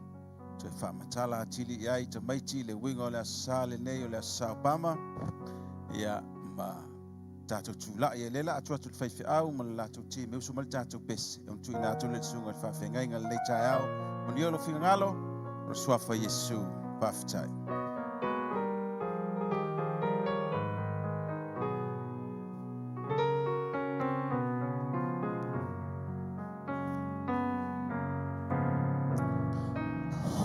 toe faamatala atili i ai tamaiti le uiga o le aso sa lenei o le aso sa o Pama, ia, ma tatou tulai ai. Lea la atu atu le faifeau ma le latou team e usu mai le tatou pese, e ona tuuina atu le susuga i le faafeagaiga lenei taeao. Manuia lou finagalo, o le suafa Iesu. Faafetai.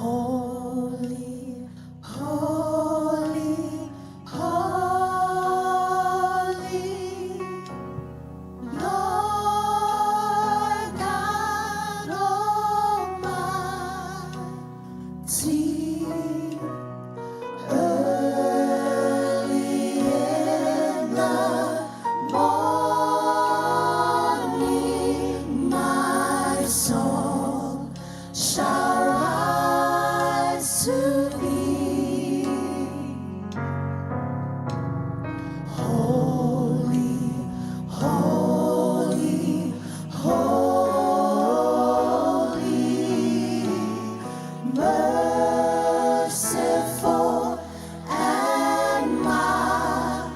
Holy, holy, holy, Lord God Almighty, early in the morning, my soul shall rise to thee. Holy, holy, holy, merciful and mighty,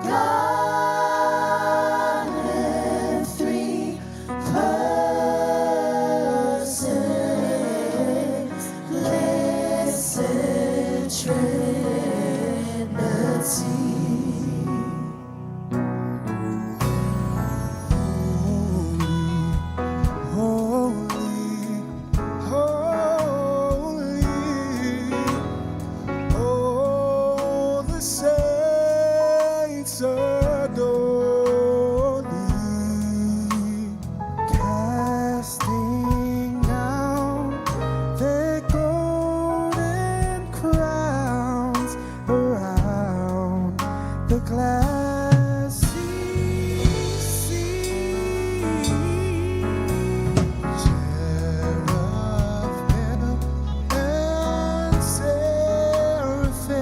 God in three persons, blessed Trinity. Holy, holy, all the saints adore thee, casting down their golden crowns around the glassy sea. Cherubim and seraphim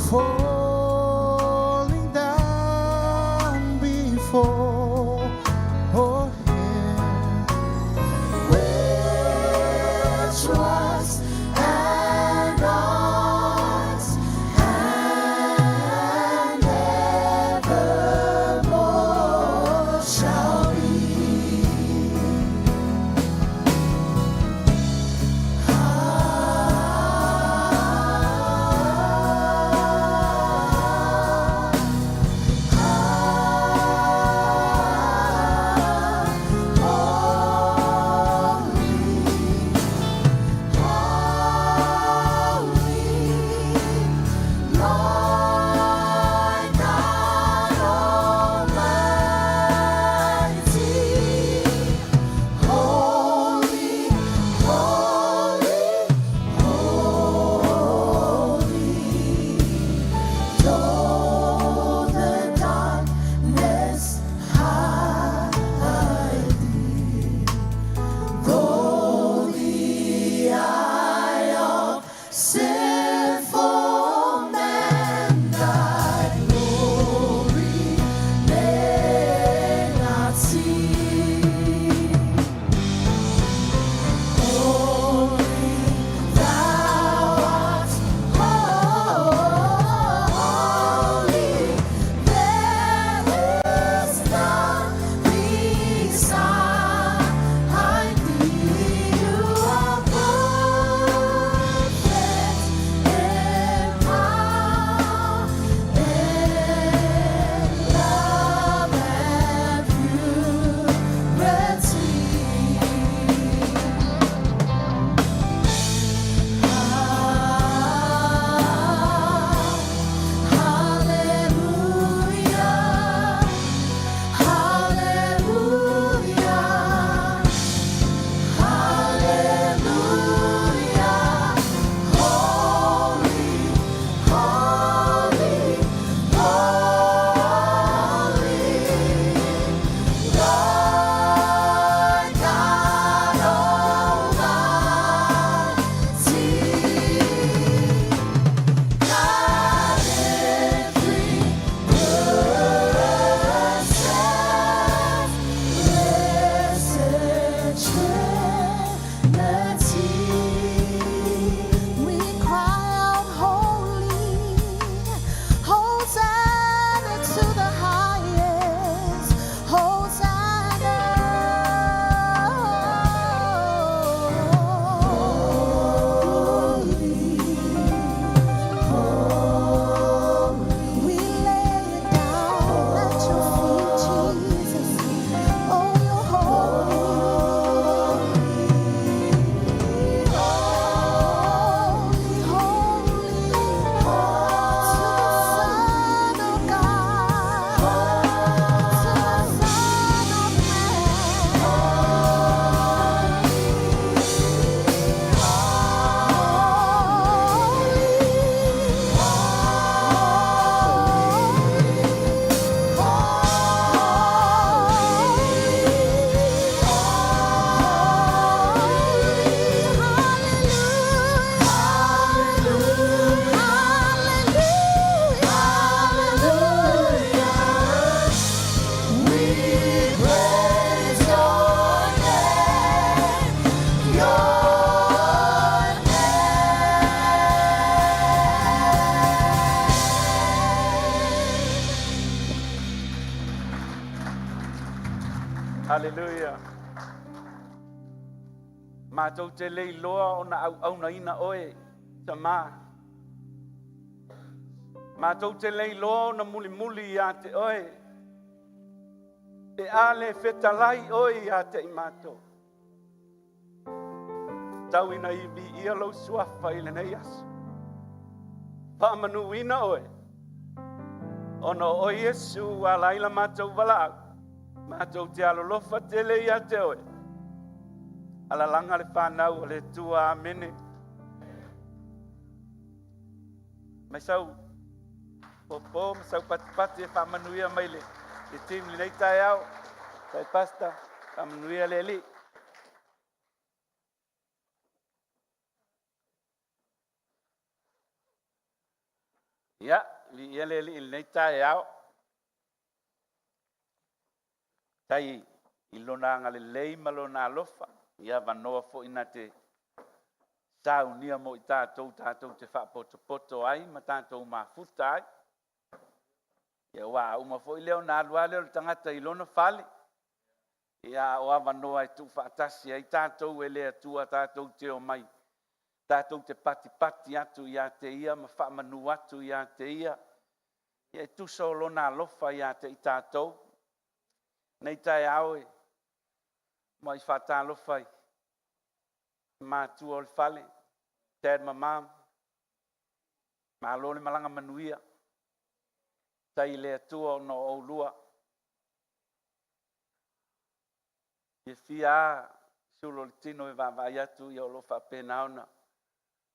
falling down before him, Which was and art and evermore shall be. Haleluia. Matou te le iloa ona auaunaina oe, Tama. Matou te le iloa ona mulimuli ia te oe. Pe a le fetalai oe ia te i matou. Tau ina i viia lou suafa i lenei aso. Faamanuina oe, ona o oe Iesu ua ala ai la matou valaau, matou te alolofa tele ia te oe. Alalaga le fanau a le Atua. Amene. Mai sau pōpō ma sau patipati e faamanuia mai le, le team lenei taeao. Tai Pastor, faamanuia le Alii. Ia, viia le Alii i lenei taeao. Tai i lona agalelei ma lona alofa, ia avanoa foi na te saunia mo i tatou, tatou te faapotopoto ai ma tatou mafuta ai. Ia aua a uma foi lea ona alu lava lea o le tagata i lona fale, ia a o avanoa e tuufaatasi ai tatou e le Atua tatou te omai tatou te patipati atu ia te Ia ma faamanu atu ia te Ia, ia e tusa o Lona alofa ia te i tatou. Nei taeao e muai faatalofa i matua o le fale, Dad ma Mom, malo le malaga manuia. Tai i le Atua ona o oulua. Fiafia lava sulu o le tino e vaavaai atu o lo o faapena ona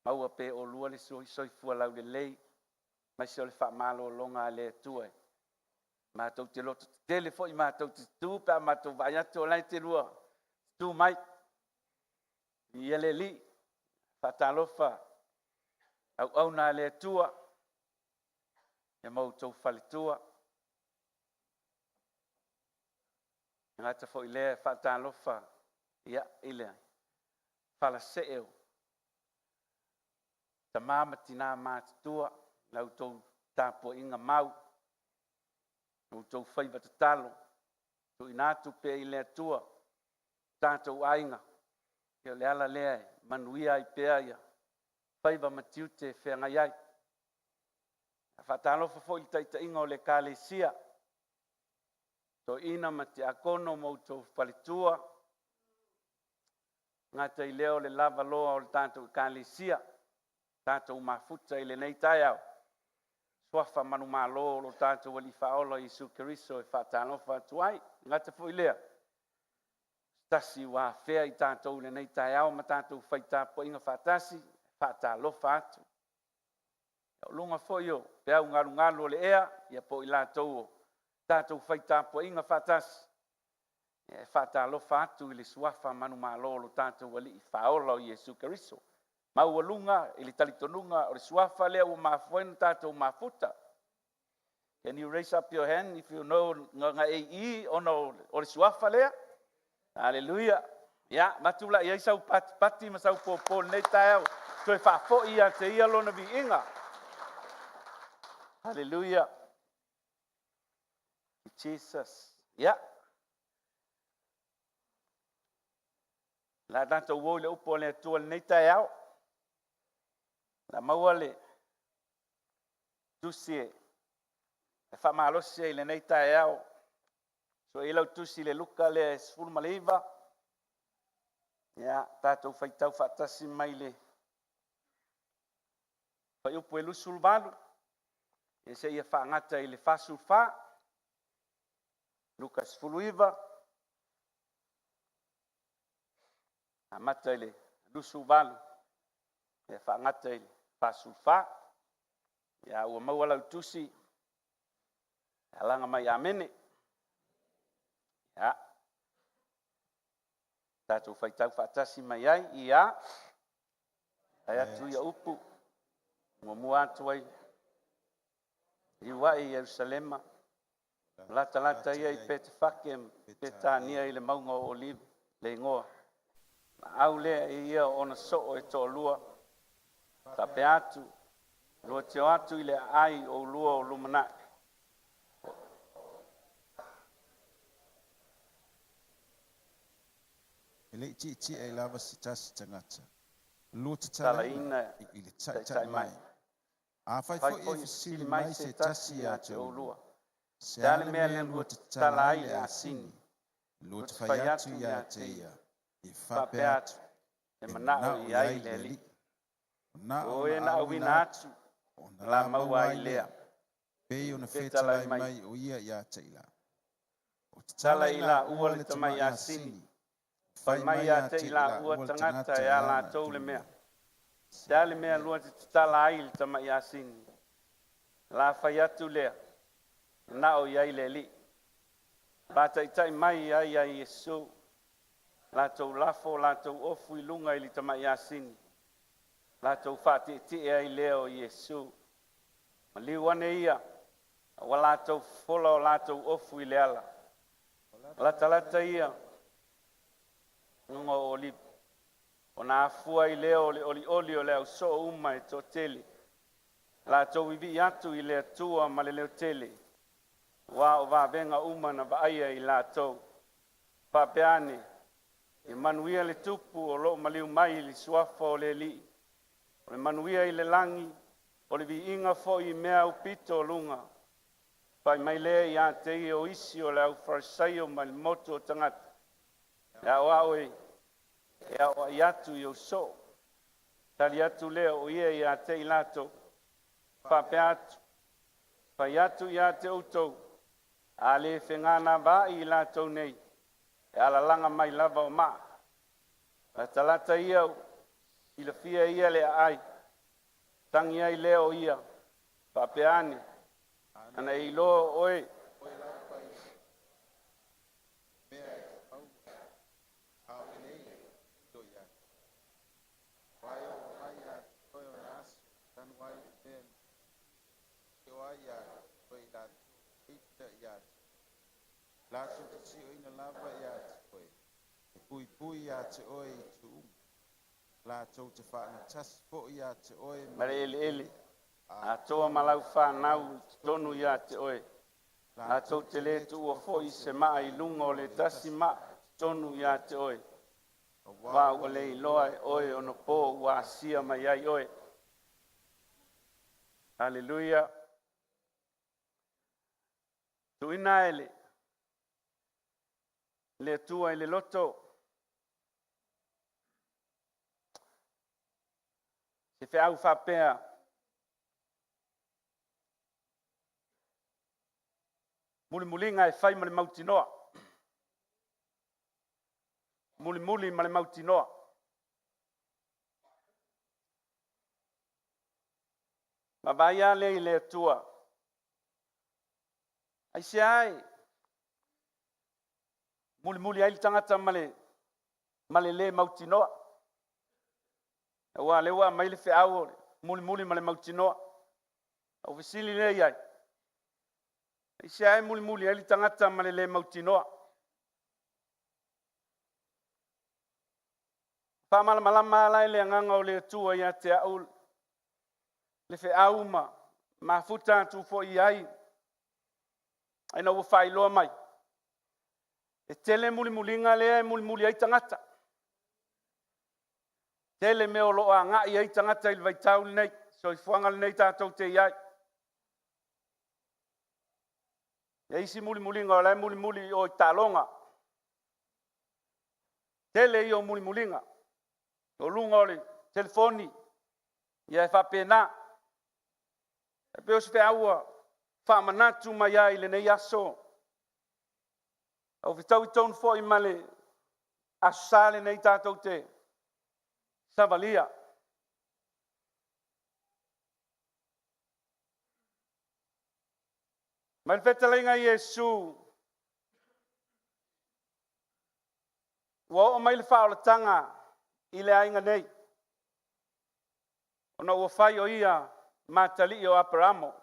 maua pea e oulua le soifua laulelei aemaise o le faamalologa a le Atua. Matou te lototetele foi matou te tutu pe a matou vaai atu o la e te lua tutu mai. Viia le Alii. Faatalofa auauna a le Atua ma outou faletua. E le gata foi i lea e faatalofa i le falasee o tama ma tina matutua i la outou tapuaiga mau, la outou faiva tatalo tuuina atu pea i le Atua tatou aiga, o le ala lea e manuia ai pea ia faiva ma tiute e feagai ai. E faatalofa foi i le taitaiga o le Ekalesia, toeaina ma tiakono ma outou faletua, e le gata i lea o le lavaloa o le tatou Ekalesia, tatou mafuta i lenei taeao, suafa manumalo o lo tatou Alii Faaola Iesu Keriso e faatalofa atu ai. E le gata foi i lea, o se tasi ua afea i tatou i lenei taeao ma tatou fai tapuaiga faatasi, e faatalofa atu. O luga foi o peau galugalu o le ea, ia po o i latou o tatou fai tapuaiga faatasi, e faatalofa atu i le suafa manumalo o lo tatou Alii Faaola o Iesu Keriso. Maualuga i le talitonuga o le suafa lea ua mafua ai ona tatou mafuta. Can you raise up your hand if you know na e i ona o le suafa lea? Haleluia. Ia, matulai ai sau patipati ma sau pōpō i lenei taeao, toe faafoi ia te ia lona viiga. Haleluia. Jesus. Ia. La tatou o i le upu a le Atua i lenei taeao. La maua le tusi e faamalosi ai i lenei taeao. Sue i lau tusi i le Luka lea e 19. Ia, tatou faitau faatasi mai le fuaiupu e 28, ia seia faagata i le 44. Luka 19, amata i le 28, ia faagata i le 44. Ia, ua maua lau tusi, alaga mai amene. Ia, tatou faitau faatasi mai ai, ia, ai atu ia upu, muamua atu ai, liuai i Ierusalema, latalata ia i Petefake ma Petania i le mauga o Olive, le igoa. Na au lea e ia o ona soo e toalua, faapea atu, lua te o atu i le aai o ulua o lumanai. E le'i ti'iti'i ai lava se tasi tagata, lua tatalaina Talaina i le taita'i taitai mai. mai. Afai Fai foi e foi fesili fesili mai mai se se tasi tasi iā ia te te oulua, oulua. se Se a a le le mea mea le lua lua tatala tatala ai ai le le asini, asini, lua lua te te fai fai atu atu iā ia te te ia, ia, e faapea faapea atu, atu, e e manao mana'o i i ai ai le le Alii. Alii. O na O ona e na auina auina atu, atu, ona la la maua maua ai ai lea, lea. pei ona Fetalai fetalai mai. mai o ia iā te i la. O Tala tatala i i la laua ua le le tamai tama'i asini, asini, fai fai mai mai ia ia te te i i la ua laua le tagata tagata e e a ana latou le le mea. mea. Se a le mea lua te tatala ai le tama'i asini, la fai atu lea, manao i ai le Alii. La taitai mai ai ia Iesu, latou lafo latou ofu i luga i le tama'i asini, latou fa'atietie ai lea o Iesu. Maliu ane ia, ua latou fofola o latou ofu i le ala. Latalata ia, luga o Olipi. Ona afua ai lea o le olioli o le ausoo uma e toatele. Latou viivii atu i le Atua ma le leotele, ua o vavega uma na vaaia i latou. Faapea ane, e manuia le tupu o loo maliu mai i le suafa o le Alii. O le manuia i le lagi, o le viiga foi i mea aupito o luga. Fai mai lea ia te ia o isi o le au Farisaio mai le motu o tagata. E ao au e, e ao atu i ou soo. Tali atu lea o ia ia te i latou. Faapea atu, fai atu ia te outou, a le fegana vaai i latou nei, e alalaga mai lava o maa. Latalata ia, silafia ia le aai, tangi ai lea o ia, faapea ane, ana e iloa oe Oe lava i mea e te maua, a o le lele, ilo ia te. Ua e oo mai ia te oe o na aso, tanu ai le mea e o ai ia te oe i latou eita ia te. Latou te tioina lava ia te oe, e puipui ia te oe i tuuga. Latou te whaanatasi fo ia te oe ma le eleele, atoa ma lau whanau i totonu ia te oe. Latou te le tuua foi se maa i luga o le tasi maa i totonu ia te oe. Wa ua le iloa e oe ona po ua asia mai ai oe. Haleluya. Tuuina e le le Atua i le loto se feau faapea, mulimuliga e fai ma le mautinoa. Mulimuli ma le mautinoa. Vaavaai lava lea i le Atua. Aisea e mulimuli ai le tagata ma le ma le le mautinoa. Aua o lea ua aumai le feau o le mulimuli ma le mautinoa. Ou fesili lea i ai, aisea e mulimuli ai le tagata ma le le mautinoa? Faamalamalama ala e le agaga o le Atua ia te au le feau ma mafuta atu foi i ai, ina ua faailoa mai, e tele mulimuliga lea e mulimuli ai tagata. Tele mea o lo o agai ai tagata i le vaitau lenei, soifuaga lenei tatou te i ai. E isi mulimuliga o la e mulimuli i o i taaloga. Tele ia o mulimuliga. O luga o le telefoni, ia e faapena. E pei o se feau ua faamanatu mai ai i lenei aso. Ua fetaui tonu foi ma le Aso Sa lenei tatou te savalia. Mai le fetalaiga a Iesu, ua oo mai le faaolataga i le aiga nei, ona ua fai o ia ma atalii o Aperamo.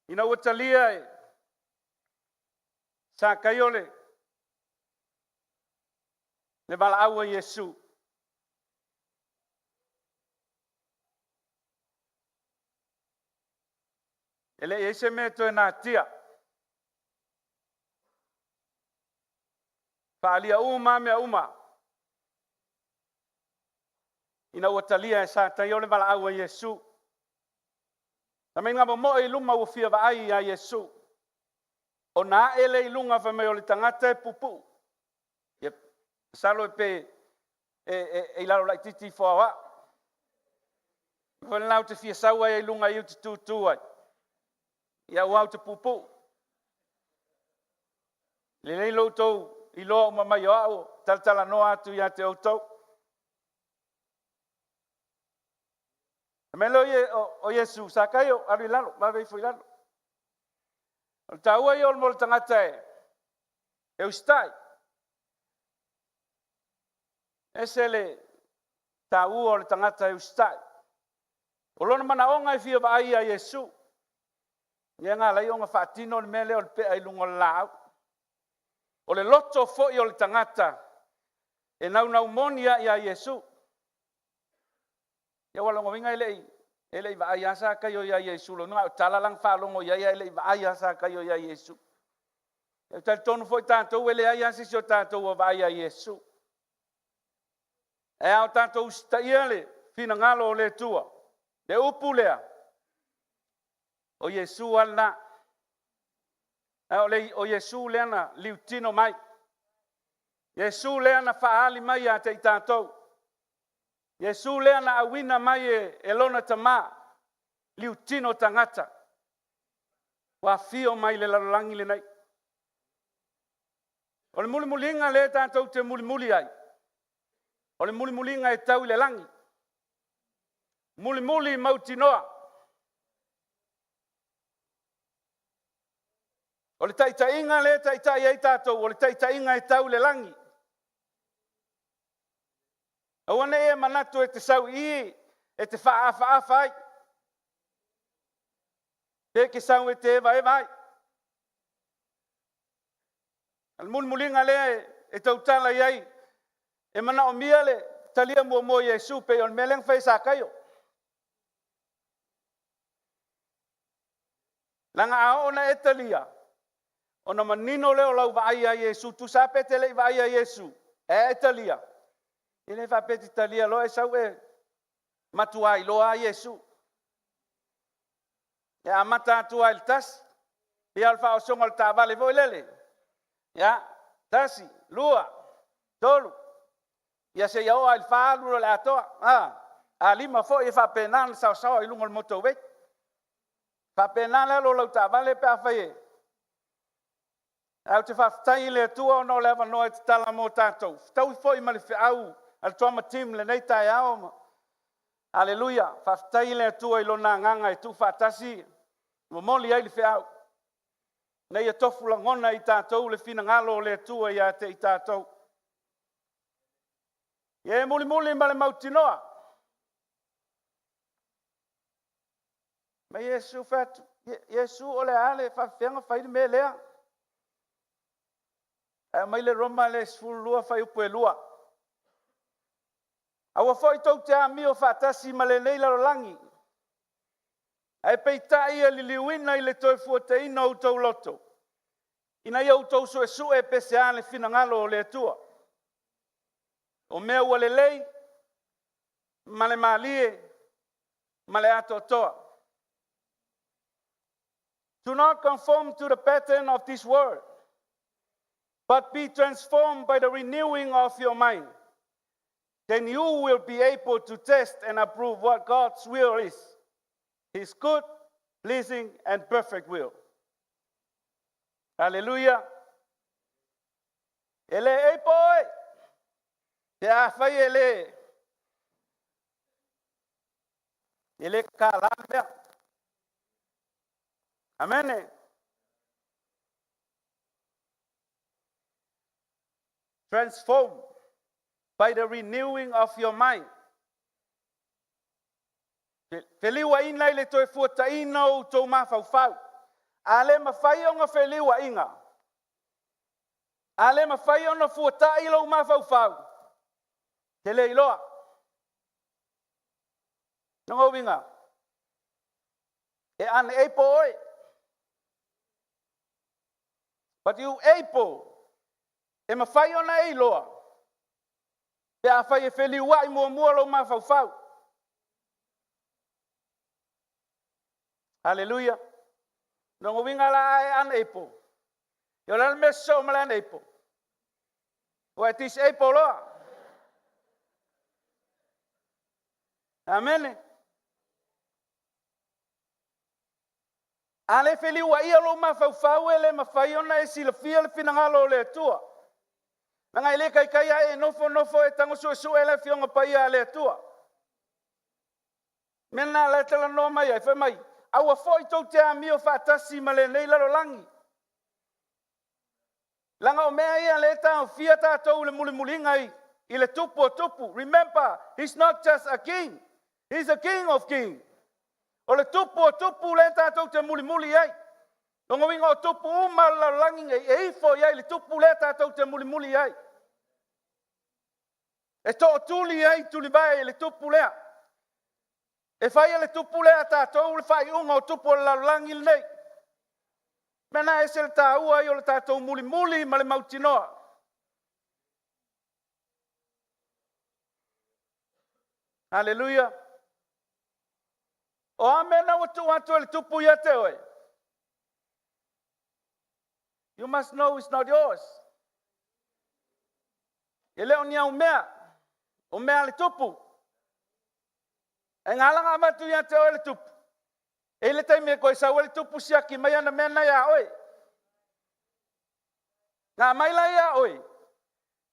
Ina ua talia e Sakaio le valaau a Iesu, e le i i ai se mea e toe natia. Faaalia uma lava mea uma. Ina ua talia e Sakaio le valaau a Iesu. Na mai momoe i luma ua fia vaai ia Iesu. Ona ae lea i luga fai mai o le tagata e puupuu. Ia, masalo e pe e i lalo laitiiti ifo o au. Foi lena ou te fia sau ai i luga i ou te tutu ai. Ia ua ou te puupuu. Lelei lo outou iloa uma mai o au, talatalanoa atu ia te outou. Fai mai lea o Iesu, Sakaio, alu i lalo, vave ifo i lalo. O le taua ia o le mo le tagata e usitai. Ese le taua o le tagata e usitai. O lona manaoga e fia vaai ia Iesu. Ia na ala ai ona faatino le mea lea o le pea i luga o le laau. O le loto foi o le tagata e naunau moni lava ia Iesu. Ia ua lona uiga e le i vaai lava Sakaio ia Iesu, lona uiga o tala la na faalogo i ai ae le i vaai lava Sakaio ia Iesu. E talitonu foi tatou e leai lava se isi o tatou ua vaai ia Iesu. Ae a o tatou usitaia le finagalo o le Atua, le upu lea, o Iesu lava lena. Ae o Iesu lea na liutino mai. Iesu lea na faaali mai ia te i tatou. Iesu lea na auina mai e lona tama, liutino tagata, ua afio mai le lalolagi lenei. O le mulimuliga lea tatou te mulimuli ai, o le mulimuliga e tau i le lagi. Mulimuli mautinoa. O le taitaiga lea e taitai ai tatou, o le taitaiga e tau i le lagi. Aua ne i e manatu e te sau i i, e te faaafaafa ai. Pe ke sau e te evaeva ai. O le mulimuliga lea e tautala i ai, e manaomia le talia muamua o Iesu pei o le mea lea na fai e Sakaio. Leaga a oo ina e talia, ona manino lea o lau vaai ia Iesu, tusa lava pe te le i vaai ia Iesu, ae e talia, e le faapea e te talia loa e sau e matua iloa lava Iesu. E amata atu lava i le tasi, pei lava o le faaosoga o le taavale foi lele, ia, 1, 2, 3, ia seia oo lava i le 4 alu loa i le atoa. A 5 foi e faapena ona saosaoa i luga o le motor way. Faapena le alu o lau taavale pe afai e. Ae ou te faafetai i le Atua ona o le avanoa e tatala mo tatou. Fetaui foi ma le feau a le Trauma Team i lenei taeao. Aleluia! Faafetai i le Atua i lona agaga e tuufaatasi, momoli ai le feau, ina ia tofu lagona i tatou le finagalo o le Atua ia te i tatou. Ia e mulimuli ma le mautinoa. Ma Iesu fai atu, Iesu o le a le faafefea ona fai le mea lea? Ae aumai le Roma lea 12 fuaiupu e 2. Aua foi tou te amio faatasi ma lenei lalolagi, ae peitai ia liliuina i le toefuataina o outou loto, ina ia outou suesue pe sea le finagalo o le Atua. O mea ua lelei ma le malie ma le atoatoa. Do not conform to the pattern of this world, but be transformed by the renewing of your mind. Then you will be able to test and approve what God's will is, his good, pleasing, and perfect will. Hallelujah. E le able oe, pe a fai e le kala le mea. Amene. Transform by the renewing of your mind. Feliuaina i le toefuataina o outou mafaufau. A le mafai ona feliuaina, a le mafai ona fuatai lou mafaufau, te le iloa. Lona uiga, e unable oe. But you able, e mafai ona e iloa. Pe afai e feliuai muamua lou mafaufau. Haleluia. Lona uiga la a e unable. Ia o le a le mea sosoo ma le unable? Ua e disable loa. Amene. A le feliuaia lou mafaufau e le mafai ona e silafia le finagalo o le Atua. Leaga e le taitai lava e nofo nofo e tago suesue le Afioga Paia a le Atua. Mea lena la e talanoa mai ai, fai mai, aua foi tou te amio faatasi ma lenei lalolagi. Leaga o mea ia lea e taofia tatou i le mulimuliga i le tupu o tupu. Remember, he's not just a king, he's a king of kings. O le tupu o tupu lea tatou te mulimuli ai. Lona uiga o tupu uma o le lalolagi nei, e ifo i ai le tupu lea tatou te mulimuli ai. E tootuli ai tulivae i le tupu lea. E fai e le tupu lea a tatou le faaiuga o tupu o le lalolagi lenei. Mea na ese le taua ai o le tatou mulimuli ma le mautinoa. Haleluia. O a mea na ua tuu atu e le tupu ia te oe? You must know it's not yours. E le o ni au mea, o mea a le tupu. E ngalaga avatu ia te oe le tupu. E i le taimi e koe sau ai le tupu siaki mai ana mea na ia oe. Na mai la ia oe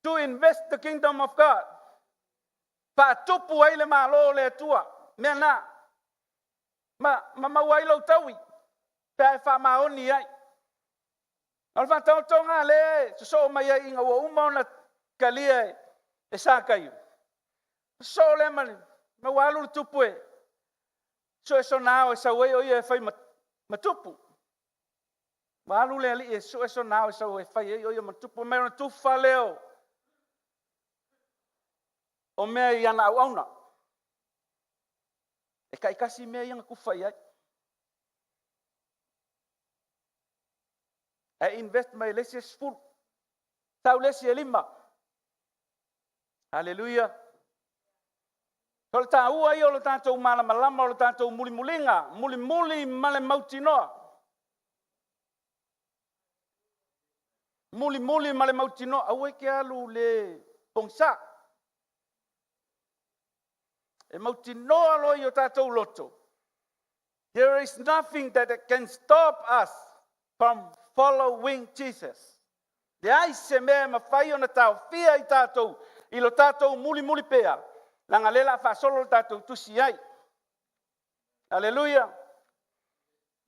to invest the kingdom of God. Faatupu ai le malo o le Atua. Mea na. Ma maua ai lou taui pe a e faamaoni ai. O le faataotoga lea e sosoo mai ai ina ua uma ona talia e Sakaio. Sosoo lea ma le, ma ua alu le tupu e sue sona ao e sau ai o ia e fai ma tupu. Ua alu le alii e sue sona ao e sau e fai ai o ia ma tupu. Mai ona tufa lea o mea i ana auauna. E taitasi mea ia na tufa i ai. Ae invest mai le isi e 10. Sau le isi e 5. Haleluia. O le taua ia o le tatou malamalama, o le tatou mulimuliga, mulimuli ma le mautinoa. Mulimuli ma le mautinoa, aua e te alu le pogisa. E mautinoa loa i o tatou loto. There is nothing that can stop us from following Jesus. Leai se mea e mafai ona taofia i tatou i lo tatou mulimuli pea, leaga lea la faasolo le tatou tusi ai. Haleluia.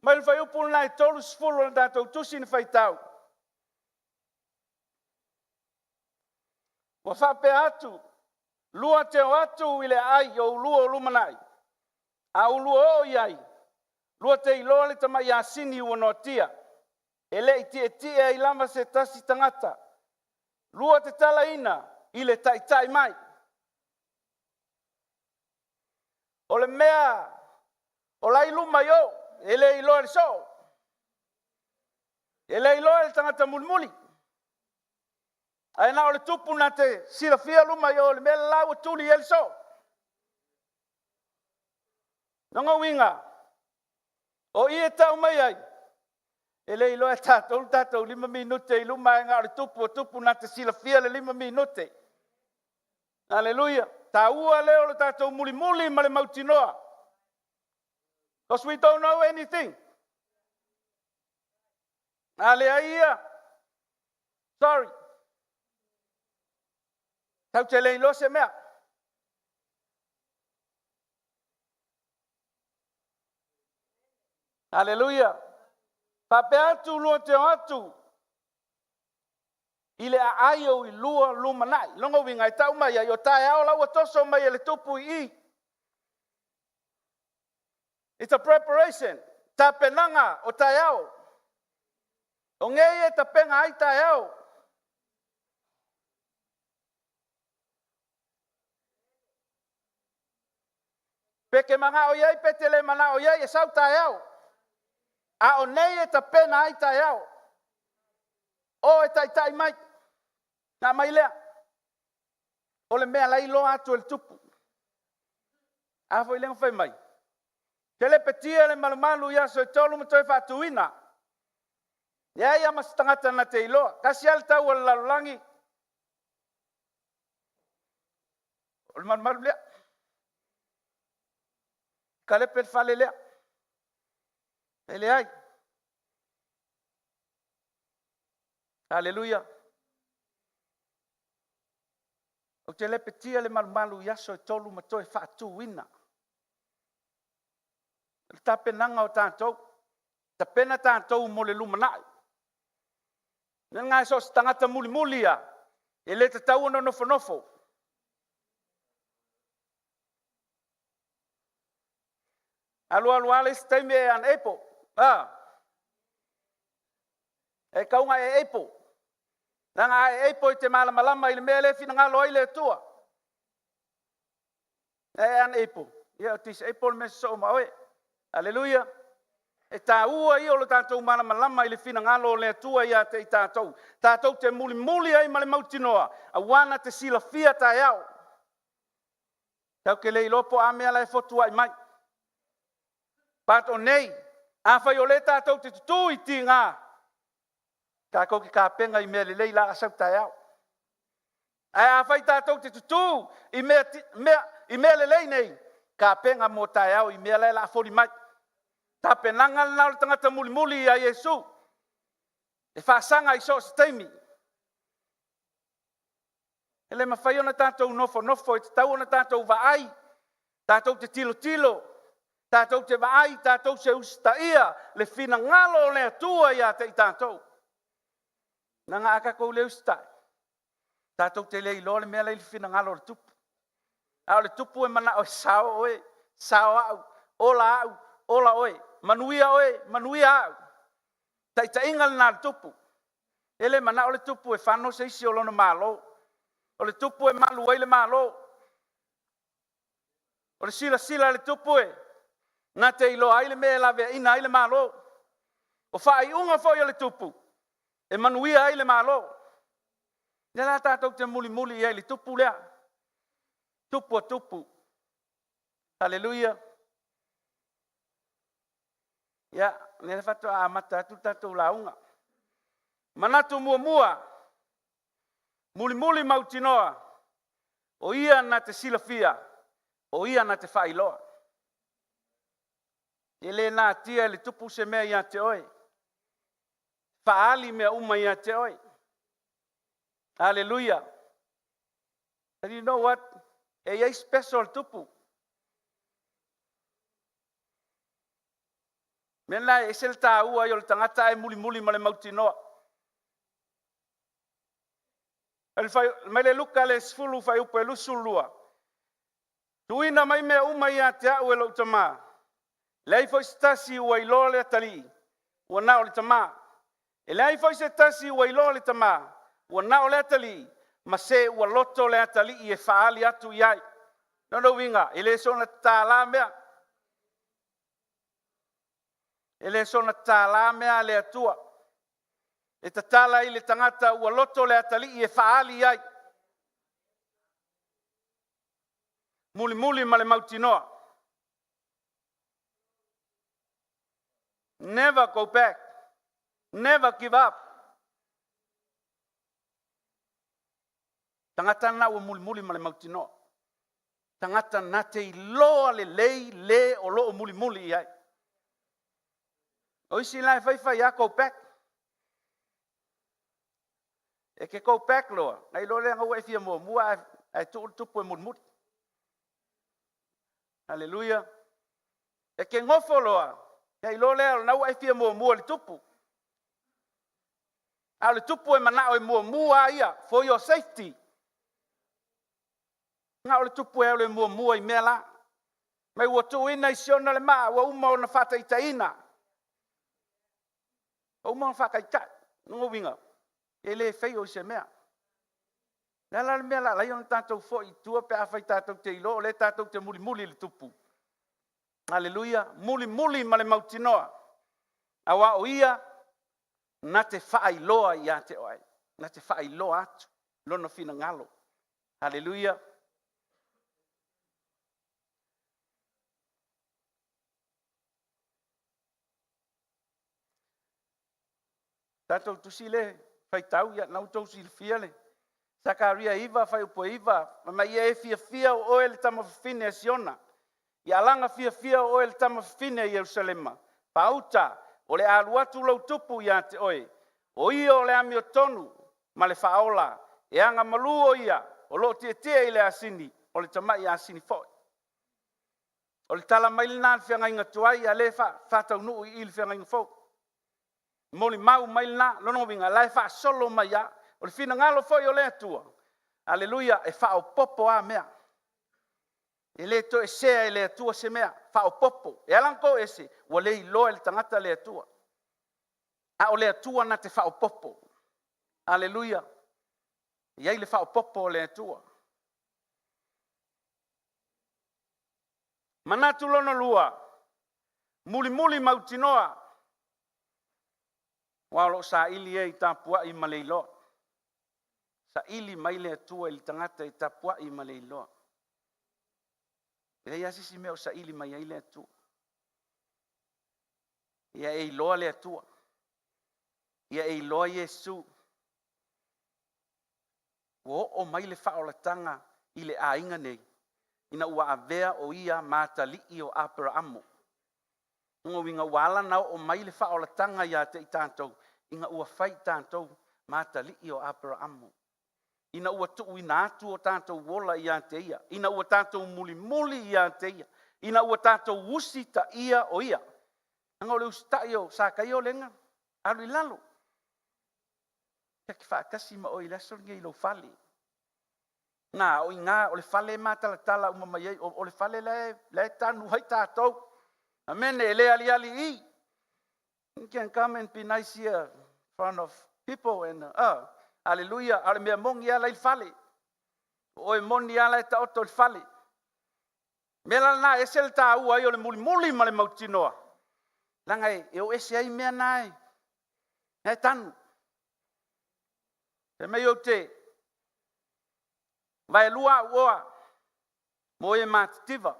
Mai le fuaiupu lena e 30 o le tatou tusi na faitau. Ua faapea atu, lua te o atu i le aai o ulua o lumanai, a ulua oo i ai, lua te iloa le tamai asini ua noatia. E le i tietie ai lava se tasi tagata. Lua te talaina i le taitai mai. O le mea o la i luma i o, e le iloa e le soo. E le iloa e le tagata mulimuli. Ae na o le tupu na te silafia luma i o le mea la ua tuli ai le soo. Lona uiga, o i e tau mai ai, e le iloa e tatou le tatou 5 minute i luma ae na o le tupu o tupu na te silafia le 5 minute. Haleluia. Taua lea o le tatou mulimuli ma le mautinoa. Because we don't know anything. A leai ia, sorry. Tau te le iloa se mea. Haleluia. Faapea atu lua te o atu i le aai o i lua lumanai. Lona uiga e tau mai ai o taeao la ua toso mai e le tupu i i. It's a preparation. Tapenaga o taeao. O nei e tapena ai taeao. Pe te manao i ai, pe te le manao i ai, e sau taeao. A o nei e tapena ai taeao. O e taitai mai. Na mai lea. O le mea la iloa atu e le tupu. A foi lea na fai mai, te lepetia le malumalu i aso e tolu ma toe faatuina. Leai lava ma se tagata na te iloa. Tasi lava le tau o le lalolagi, o le malumalu lea. Kalepe le fale lea. E leai. Haleluia. Ou te lepetia le malumalu i aso e tolu ma toe faatuina. O le tapenaga o tatou, tapena tatou mo le lumanai. O le mea lena so o se tagata mulimuli lava, e le tatau ona nofonofo. Alu alu lava le isi taimi e unable, a? E tatau ona e able, leaga a e able e te malamalama i le mea lea e finagalo ai le Atua. A e unable, ia disable le mea e sosoo ma oe. Aleluia. E taua ia o le tatou malamalama i le finagalo o le Atua ia te i tatou, tatou te mulimuli ai ma le mautinoa, aua na te silafia taeao. Tatou te le iloa po o a mea la e fotuai mai. But o nei, afai o lea tatou te tutu i tiga, tatou te tapena i mea lelei la a sau taeao. Ae afai tatou te tutu i mea lelei nei, tapena mo taeao i mea la e o le a foli mai. Tapenaga lena o le tagata mulimuli ia Iesu, e faasaga i so o se taimi. E le mafai ona tatou nofonofo, e tatau ona tatou vaai, tatou te tilotilo, tatou te vaai, tatou te usitaia le finagalo o le Atua ia te i tatou. Leaga a tatou le usitai, tatou te le iloa le mea la e i le finagalo o le Tupu. A o le Tupu e manao e sao oe, sao au, ola au, ola oe, manuia oe, manuia au. Taitaiga lena a le Tupu. E le manao le Tupu e fano se isi o lona malo. O le Tupu e malu ai le malo. O le silasila a le Tupu e na te iloa ai le mea e laveaiina ai le malo. O faaiuga foi a le Tupu, e manuia ai le malo. O lea la tatou te mulimuli i ai i le Tupu lea, Tupu o Tupu. Haleluia. Ia, o lea faatoa amata atu le tatou lauga. Manatu muamua, mulimuli mautinoa, o ia na te silafia, o ia na te faailoa. E le natia e le Tupu se mea ia te oe, faaali mea uma ia te oe. Haleluia. And you know what? E i ai special le Tupu. Mea la e ese le taua ai o le tagata ae mulimuli ma le mautinoa. Mai le Luka le 10 fuaiupu e 22, tuuina mai mea uma ia te au e lou Tama, leai foi se tasi ua iloa le Atalii, ua na o le Tama. E leai foi se tasi ua iloa le Tama, ua na o le Atalii, ma se ua loto le Atalii e faaali atu i ai. O lona uiga, e le soona tatala mea. E le soona tatala mea a le Atua. E tatala i le tagata ua loto le Atalii e faaali i ai. Mulimuli ma le mautinoa. Never go back. Never give up. Tagata na ua mulimuli ma le mautinoa. Tagata na te iloa lelei le o lo o mulimuli i ai. O isi la e fai fai lava go back. E te go back loa, na iloa lea ua e fia muamua ae tuu le tupu e mulimuli. Haleluia. E te nofo loa, na iloa lea o lena ua e fia muamua i le tupu. A o le tupu e manao e muamua ia for your safety. Na o le tupu e alu e muamua i mea la. Mai ua tuuina i Siona le maa, ua uma ona faataitaiina. Ua uma ona faataitai. Lona uiga, e le fail i se mea. Le a la le mea o le a ala ai ona tatou foi i tua pe afai tatou te iloa o lea tatou te mulimuli i le tupu. Haleluia. Mulimuli ma le mautinoa. Aua o ia na te faailoa ia te oe, na te faailoa atu lona finagalo. Haleluia. Tatou tusi le faitau ia na outou silafia le Sakaria 9 fuaiupu e 9, fai mai ia e fiafia o oe le tama fafine a Siona, ia alaga fiafia oe le tama fafine a Ierusalema, paauta, o le a alu atu lou tupu ia te oe, o ia o le amiotonu ma le faaola, e agamalu o ia o lo o tietie i le asini, o le tamai asini foi. O le tala mai lena a le feagaiga tuai, a o lea e faataunuu i i i le feagaiga fou. O le molimau mai lena, o lona uiga o la e faasolo mai lava. O le finagalo foi o le Atua, aleluia, e faaopoopo lava mea. E le toesea e le Atua se mea, e faaopoopo. E ala ona toese, ua le iloa e le tagata le Atua, a o le Atua na te faaopoopo. Aleluia. E i ai le faaopoopo a le Atua. Manatu lona lua, mulimuli mautinoa, aua o lo o saili e tapuai ma le iloa. Saili mai le Atua i le tagata e tapuai ma le iloa. E leai lava se isi mea o saili mai ai le Atua. Ia e iloa le Atua, ia e iloa Iesu. Ua oo mai le faaolataga i le aiga lenei ina ua avea o ia ma atalii o Aperamo. O lona uiga ua ala ona oo mai le faaolataga ia i tatou, ina ua fai i tatou ma atalii o Aperamo, ina ua tuuina atu o tatou ola ia te Ia, ina ua tatou mulimuli ia te Ia, ina ua tatou usitaia o Ia. Leaga o le usitai o Sakaia lea na alu i lalo. Ta te faatasi ma oe i le aso lenei i lou fale. O i ina, o le fale e matalatala uma mai ai, o le fale la e tanu ai tatou. Amene. E le aliali i i. You can come and be nice here in front of people. Hallelujah. A o le mea moni lava o la e i le fale. O oe moni lava la e taoto i le fale. O le mea la lena e ese le taua ai o le mulimuli ma le mautinoa, leaga e o ese ai mea na e tanu. Fai mai ou te vaelua au oa mo e matitiva.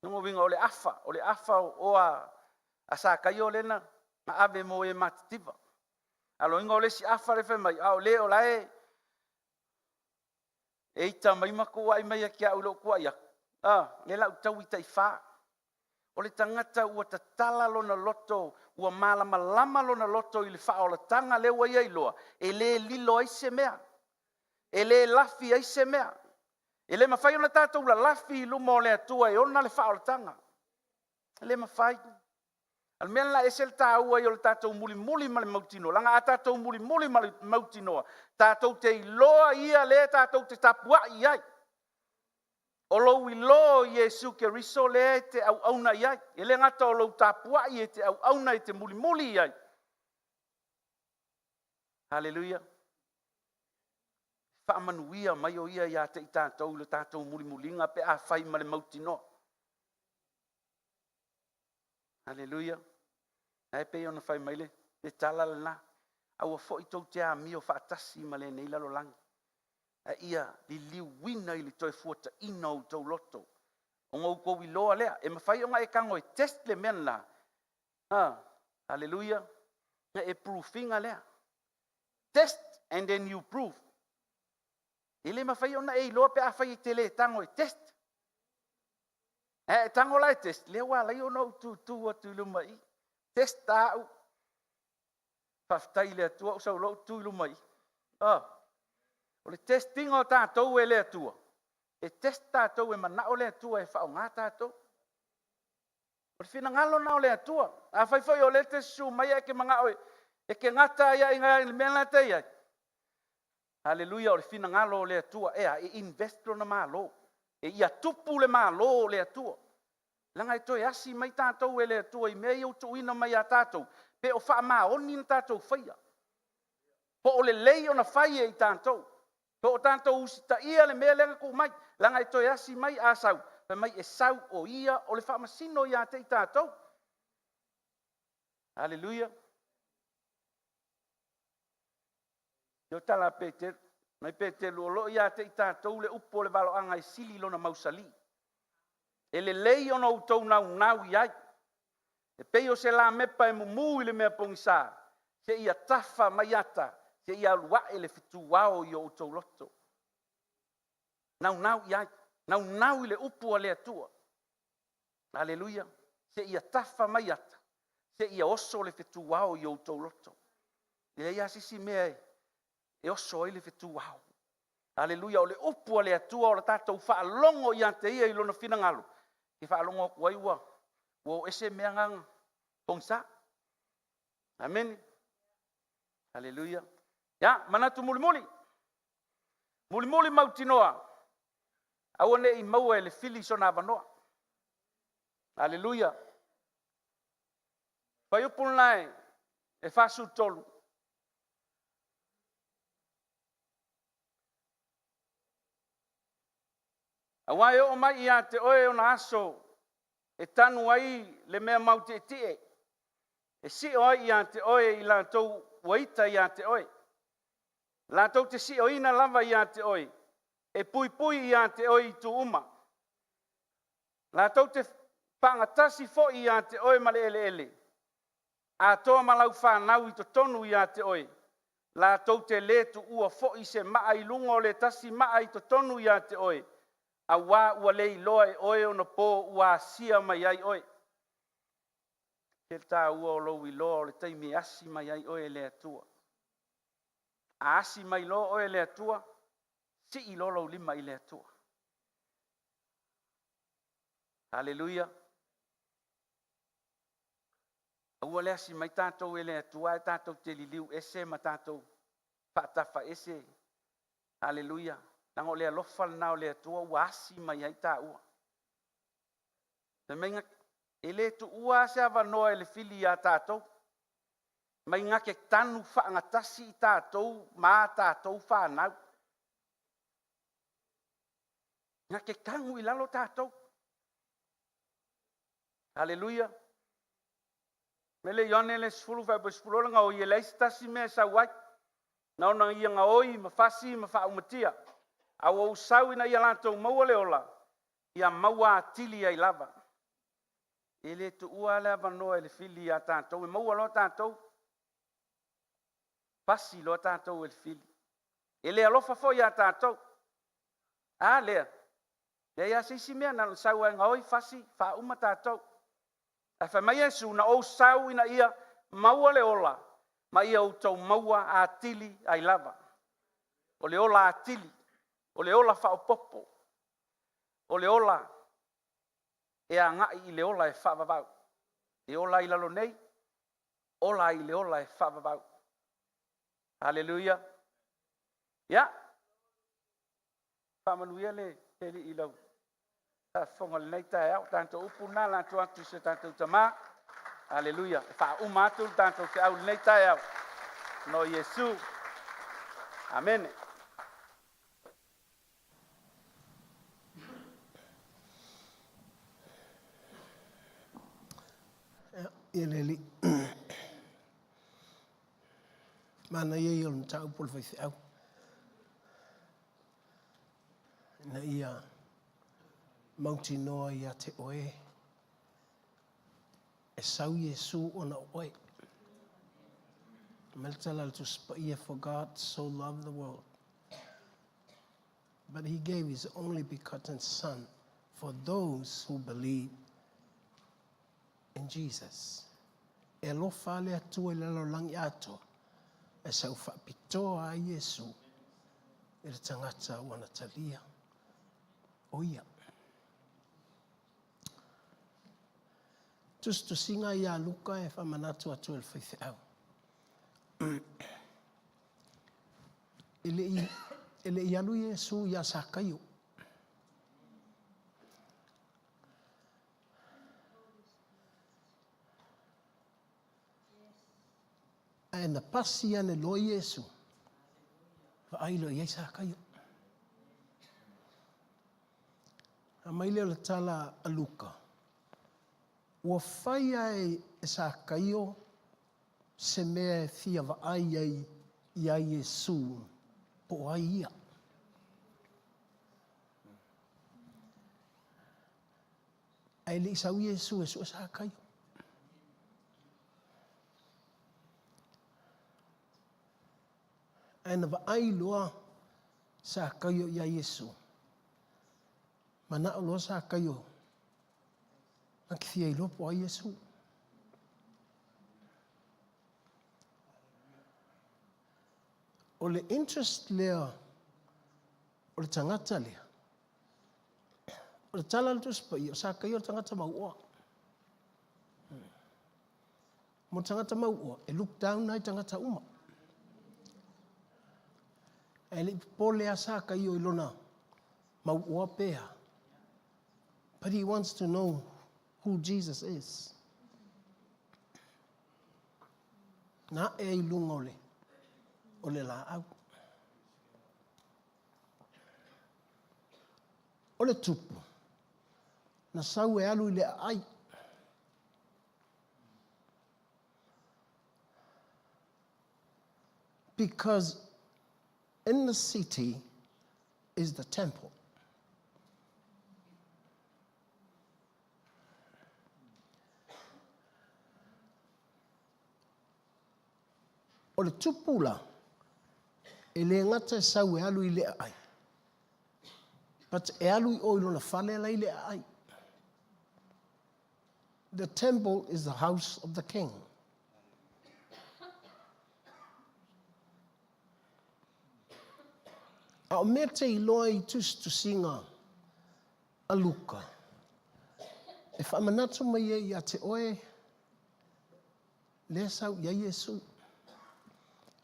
O lona uiga o le afa o oa a Sakaio lea na ave mo e matitiva. A o lona uiga o le isi afa lea e fai mai, a o le o la e ita mai ma tuuai mai ia te au i lou tuuai atu, lea o le a ou taui taifa. O le tagata ua tatala lona loto ua malamalama lona loto i le faaolataga lea ua ia iloa, e le lilo ai se mea, e le lafi ai se mea. E le mafai ona tatou lalafi i luma o le Atua e ona le faaolataga. E le mafai. O le mea lena e ese le taua o le tatou mulimuli ma le mautinoa, leaga a tatou mulimuli ma le mautinoa, tatou te iloa ia lea tatou te tapuai i ai. O lou iloa o Iesu Keriso lea e te auauna i ai. E le gata o lou tapuai e te auauna e te mulimuli i ai. Haleluia. E faamanuia mai o Ia ia te i tatou i le tatou mulimuliga pe a fai ma le mautinoa. Haleluia. E pei ona fai mai le tala lena, aua foi tou te amio faatasi ma lenei lalolagi, a ia liliuina i le toefuataiga o outou loto, ona outou iloa lea. E mafai ona e tago e test le mea lena. Haleluia. Ona e proof ina lea. Test and then you prove. E le mafai ona e iloa pe afai e te le tago e test. A e tago la e test, lea ua ala ai ona ou tutu atu i luma i i, test lava au. Faafetai i le Atua ou sau loa ou tu i luma i i. O le test ina o tatou e le Atua, e test tatou e manao le Atua e faaaoga tatou. O le finagalo lena o le Atua. Afai foi o lea e te susu mai ae e te manao e te gata ai lava i ina i le mea lena e te i ai, haleluia, o le finagalo o le Atua e a? E invest lona Malo, ia tupu le Malo o le Atua. Leaga e toe asi mai tatou e le Atua i mea ia ua tuuina mai ia tatou, pe o faamaoni ona tatou faia, po o lelei ona fai e tatou, po o tatou usitaia le mea lea na tuu mai. Leaga e toe asi mai a sau, fai mai e sau o ia o le faamasino ia te i tatou. Haleluia. O le tala a Peteru, Mai Peteru, o lo o ia te i tatou le upu o le valoaga e sili lona mausali. E lelei ona outou naunau i ai, e pei o se lamepa e mumu i le mea pogisa, seia tafa mai ata, seia alu ae le fetuao i o outou loto. Naunau i ai, naunau i le upu a le Atua. Aleluia. Seia tafa mai ata, seia oso le fetuao i o outou loto. E leai lava se isi mea e oso ai le fetuao. Aleluia, o le upu a le Atua o le tatou faalogo ia te ia i lona finagalo, e faalogo atu ai ua o ese mea na pogisa. Amene. Aleluia. Ia, manatu mulimuli, mulimuli mautinoa, aua ne i maua e le fili sona avanoa. Aleluia. Fuaiupu lena e 43. Aua e oo mai ia te oe ona aso e tanu ai le mea mautietie, e sio ai ia te oe i latou ua ita ia te oe. Latou te sioina lava ia te oe, e puipui ia te oe i itu uma. Latou te fagatasi foi ia te oe ma le eleele, atoa ma lau fanau i totonu ia te oe. Latou te le tuua foi se maa i luga o le tasi maa i totonu ia te oe, aua ua le iloa e oe ona po ua asia mai ai oe. Se taua o lou iloa o le taimi e asi mai ai oe e le Atua. A asi mai loa oe e le Atua, sii loa lou lima i le Atua. Aleluia. Aua le asi mai tatou e le Atua ae tatou te liliu ese ma tatou faatafaese. Aleluia. Leaga o le alofa lena o le Atua ua asi mai ai taua. Fai mai, e le tuua lava se avanoa e le fili ia tatou, mai na te tanu fagatasi i tatou ma a tatou fanau. Na te tanu i lalo tatou. Aleluia. Mele Ioane le 10:16 gaoi, e leai se tasi mea e sau ai, na ona ia gaoi ma fasi ma faaumatia. A ua ou sau ina ia latou maua le ola, ia maua atili ai lava. E le tuua lava le avanoa e le fili ia tatou, e maua loa tatou, fasi loa tatou e le fili. E le alofa foi ia tatou. A lea, e leai lava se isi mea, na ona sau lava e gaoi, fasi, faauma tatou. Ae fai mai Iesu, na ou sau ina ia maua le ola, ma ia outou maua atili ai lava. O le ola atili, o le ola faaopoopo, o le ola e agai i le ola e faavavau. E ola ai i lalo nei, ola ai i le ola e faavavau. Aleluia. Ia, faamanuia le Alii i lau faafofoga i lenei taeao. O tatou upu na o le a tuu atu i si o tatou tama. Aleluia. E faauma atu le tatou feau i lenei taeao no Iesu. Amene. Ia le Alii. Manaia ia o le mataupu a le faifeau. Ina ia mautinoa ia te oe e sau Iesu ona o oe. Mai le tala a le Tusi Paia, for God so loved the world, but he gave his only begotten son for those who believe in Jesus. E alofa le Atua i le lalolagi atoa, e sau faapitoa ai Iesu i le tagata ua na talia o ia. Tusitusiga ia Luka e faamanatu atu e le faifeau. E le i alu Iesu ia Sakaio. Ae na pasi ane loa Iesu, vaai loa i ai Sakaio. Aumai lea o le tala a Luka, ua fai lava e Sakaio se mea e fia vaai ai ia Iesu. Po o ai ia. Ae le i sau Iesu e sue Sakaio. Ae na vaai loa Sakaio iā Iesu, manao loa Sakaio na te fia iloa po o ai Iesu. O le interest lea o le tagata lea, o le tala a le Tusi Paia, o Sakaia o le tagata mauoa. Mo le tagata mauoa, e look down ai tagata uma. Ae le i popole lava Sakaio i lona mauoa pe a. But he wants to know who Jesus is. Na ae ai i luga o le, o le laau. O le tupu, na sau e alu i le aai. Because in the city is the temple. O le tupu la, e le gata e sau e alu i le aai, but e alu i o i lona fale la i le aai. The temple is the house of the king. A o mea te iloa i tusitusiga a Luka, e faamanatu mai ai ia te oe lea sau i ai Iesu.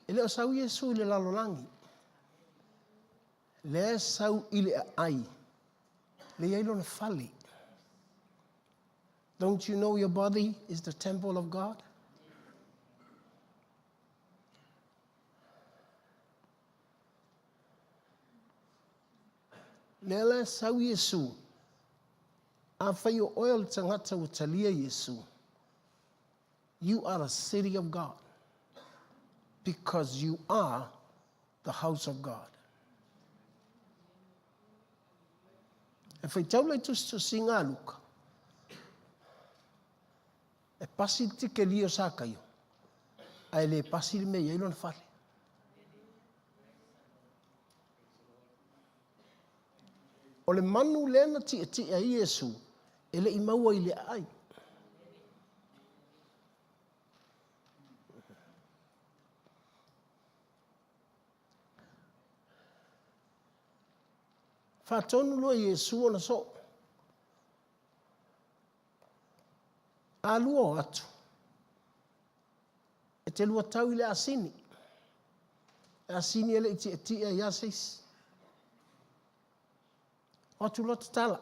E le o sau Iesu i le lalolagi, lea sau i le aai, lea i ai lona fale. Don't you know your body is the temple of God? Lea la e sau Iesu, afai o oe o le tagata ua talia Iesu, you are the city of God because you are the house of God. E faitau le tusitusiga a Luka, e pasi le tikeli o Sakaio, ae le pasi le mea e i ai lona fale. O le manu lea na tietie ai Iesu, e le i maua i le aai. Faatonu loa Iesu ona soo. A lua o atu, e te lua tau i le asini. E asini e le i tietie ai a se isi. O atu loa tatala.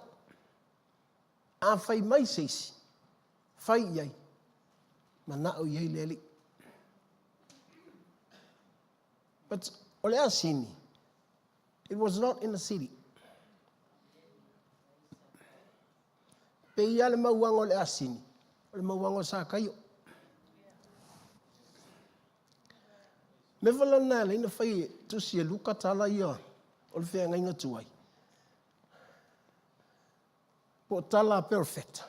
A fai mai se isi, fai i ai, manao i ai le Alii. But o le asini, it was not in the city. Pei lava le mauaga o le asini, o le mauaga o Sakaio. Me vala na alai na fai e tusi e Luka tala ia o le feagaiga tuai. Po o tala a perofeta,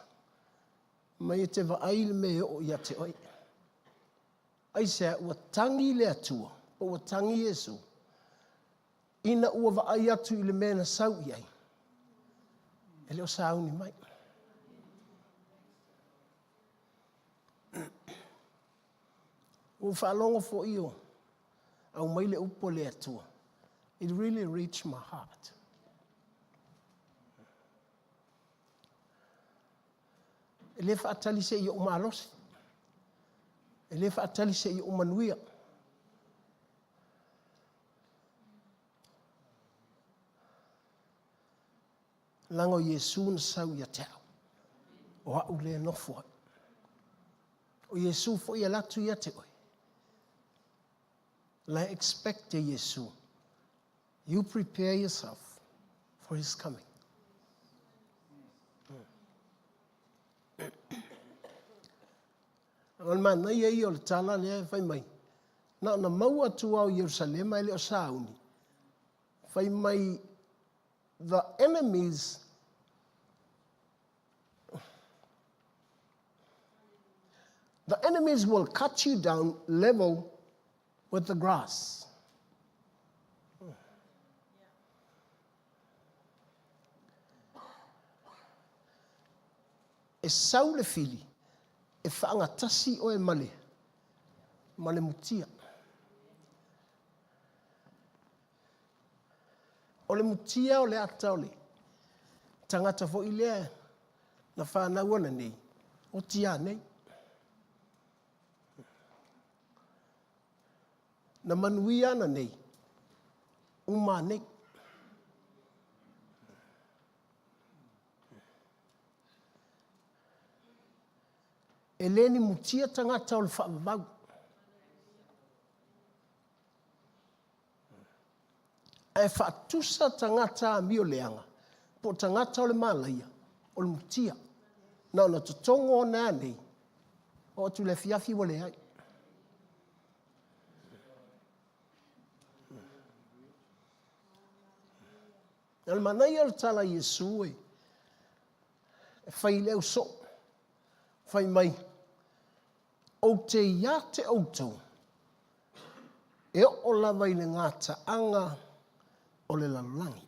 mai e te vaai i le mea e oo ia te oe. Aisea ua tagi le Atua, po ua tagi Iesu, ina ua vaai atu i le mea na sau i ai, e le o sauni mai. Ua ou faalogo foi o aumai le upu a le Atua. It really reached my heart. E le faatali se i ou malosi. E le faatali se i ou manuia. Leaga o Iesu na sau ia te au, o au lea e nofo ai. O Iesu foi e alu atu ia te oe. La e expect e Iesu, you prepare yourself for his coming. O le manaia ia o le tala lea e fai mai, na ona maua atu lava o Ierusalema e le o sauni. Fai mai the enemies The enemies will cut you down level with the grass. E sau le fili, e faagatasi oe ma le, ma le mutia. O le mutia o le ata o le tagata foi lea na fanau ana nei, oti a nei. Na manuia ana nei, uma nei. E le ni mutia tagata o le faavavau. Ae faatusa tagata amio leaga, po o tagata o le malaia, o le mutia. Na ona totogo ona ea nei, oo atu i le afiafi ua leai. O le manaia o le tala a Iesu e fai i le ausoo, fai mai, Ou te ia te outou, e oo lava i le gataaga o le lalolagi.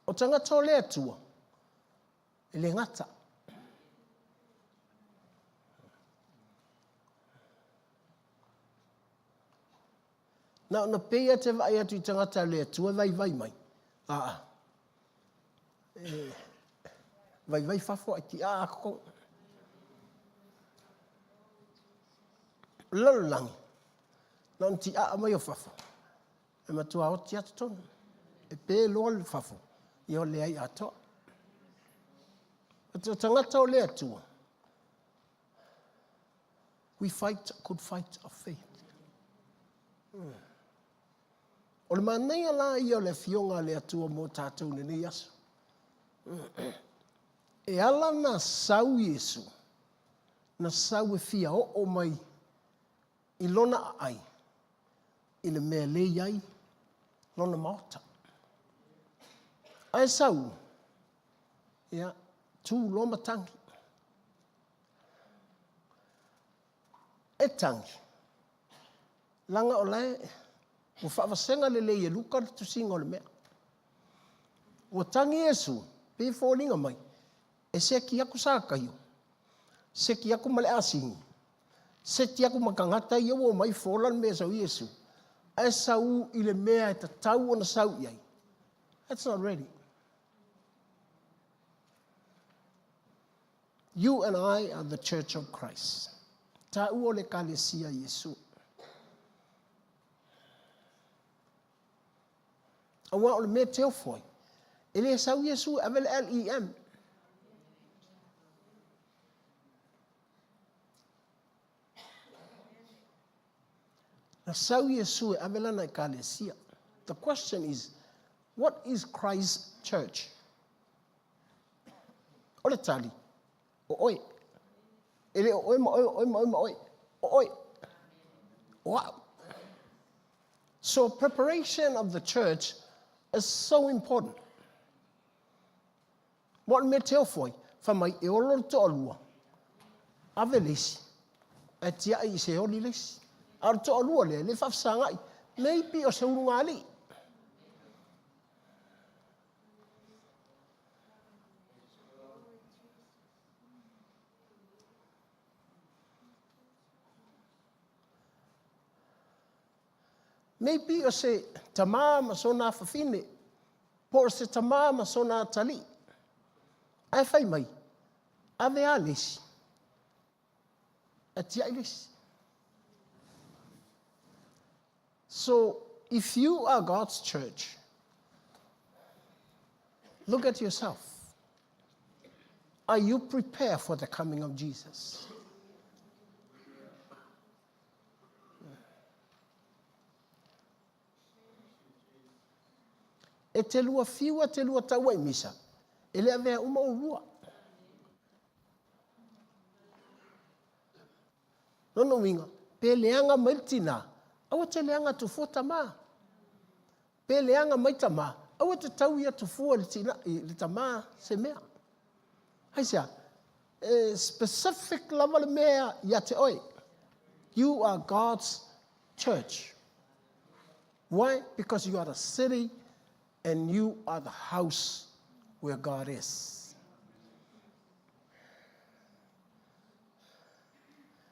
O tagata o le Atua, e le gata. Na ona pei a te vaai atu i tagata a le Atua e vaivai mai. Aa, e vaivai fafo ae tiaa a totonu. O le lalolagi, na ona tiaa mai o fafo, e matua oti a totonu. E pe loa le fafo, ia o leai atoa. O tagata o le Atua, we fight a good fight of faith. O le manaia la ia o le afioga a le Atua mo tatou i lenei aso. E ala na sau Iesu, na sau e fia oo mai i lona aai i le mea le i ai lona maota. Ae sau, ia, tu loa ma tagi. E tagi, laga o la e ua faavasega lelei e Luka le tusiga o le mea. Ua tagi Iesu, pei e foliga mai, e seki aku Sakaio, seki aku ma le asini, seki aku ma tagata ia ua omai fola le mea e sau Iesu, ae sau i le mea e tatau ona sau i ai. That's not ready. You and I are the church of Christ. Taua o le Ekalesia Iesu. Aua o le mea te ofo ai, e le sau Iesu e ave le LEM. Na sau Iesu e ave lana Ekalesia. The question is, what is Christ's church? O le tali, o oe. E le o oe ma oe, o oe ma oe ma oe. O oe. O au. So preparation of the church is so important. Mo le mea te ofo ai, fai mai e olo le toalua, ave le isi, ae tiai i se oli le isi. A o le toalua lea, le faafesagai, maybe o se ulugalii. Maybe o se tamā ma sona afafine, po o se tamā ma sona atalii. Ae fai mai, ave a le isi, ae tiai le isi. So, if you are God's church, look at yourself. Are you prepared for the coming of Jesus? E te lua fiu a te lua taua i misa, e le avea uma o lua. Lona uiga, Pe leaga mai le tinā, aua te leaga atu fua tamā. Pe leaga mai tamā, aua te taui atu fua i le tina, i le tamā se mea. Aisea? E specific lava le mea ia te oe. You are God's church. Why? Because you are the city and you are the house where God is.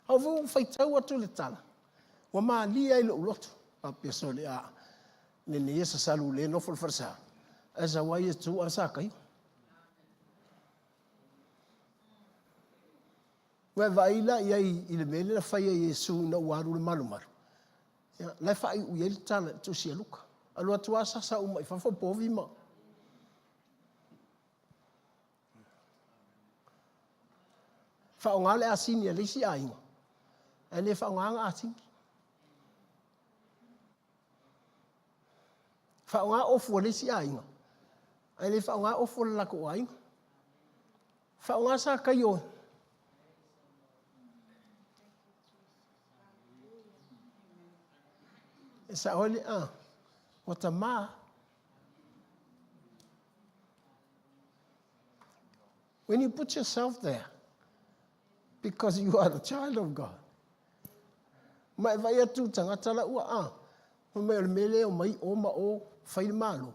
Au foi ua faitau atu le tala, ua malie ai lou loto. Faapea sole a nene ia sasalu le nofo le falesa, ae sau ai e tu a sa kai. Ua vaai la i ai i le mea lea na fai ai Iesu ina ua alu le malumalu. Ia, la e faaiu i ai le tala i le tusi a Luka. Alu atu a sasa uma i fafo povi ma Faaaoga le asini a le isi aiga, ae le faaaogaina asini. Faaaoga ofu a le isi aiga, ae le faaaoga ofu a le latou aiga. Faaaoga sa kaio e sao ai le a ua tamā. When you put yourself there, because you are the child of God, ma e vaai atu tagata la ua a, fai mai o le mea lea e omai o ma o fai le Malo,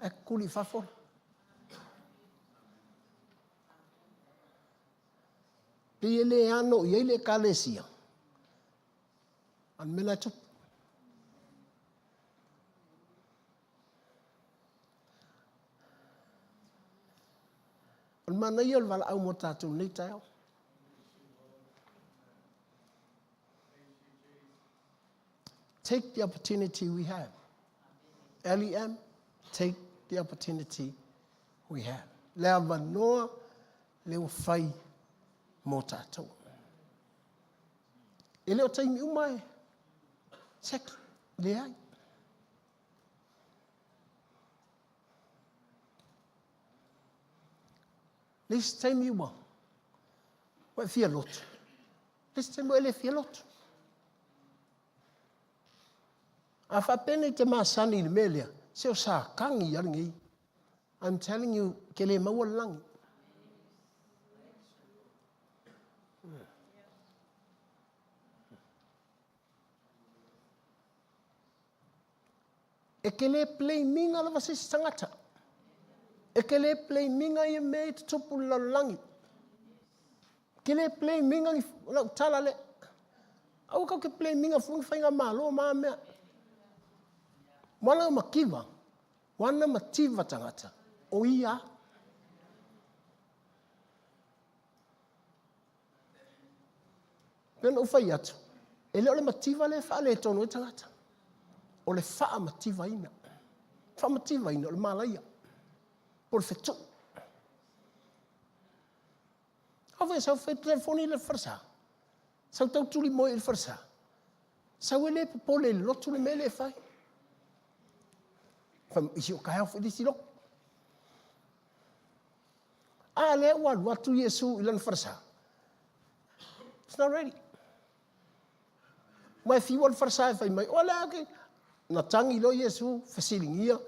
ae kuli i fafo. Pei e le ano i ai le ekalesia, a o le mea la e tupu. O le manaia o le valaau mo tatou nei taeao. Take the opportunity we have. LEM, take the opportunity we have. Le avanoa le ua fai mo tatou. E le o taimi uma e seki, leai. Le isi taimi ua ua e fia lotu. Le isi taimi ua e le fia lotu. A faapena i te masani i le mea lea, se o sakagi a lenei. I'm telling you, ke le maua le lagi. E ke le blame-ina lava se isi tagata. E ke le blame-ina ia mea i tutupu i le lalolagi. Ke le blame-ina ni lau tala le. Aua kau ke blame-ina fua ni faigamalo ma mea. Wana mativa, wana mativa tagata, o ia. Pei ona ou fai atu, e le o le mativa lea e faaletonu ai tagata, o le faamativaina. Faamativaina o le malaia, po o le fetuu. Au foi e sau fai telefoni i le falesa, sau tau tuli moe i le falesa, sau e le popole i le lotu le mea lea e fai. Fai mai, isi o taeao foi le isi lotu. A lea ua alu atu Iesu i lana falesa. It's not ready. Ma e fiu le falesa e fai mai, o lea ke... Na tangi loa Iesu, fesiligia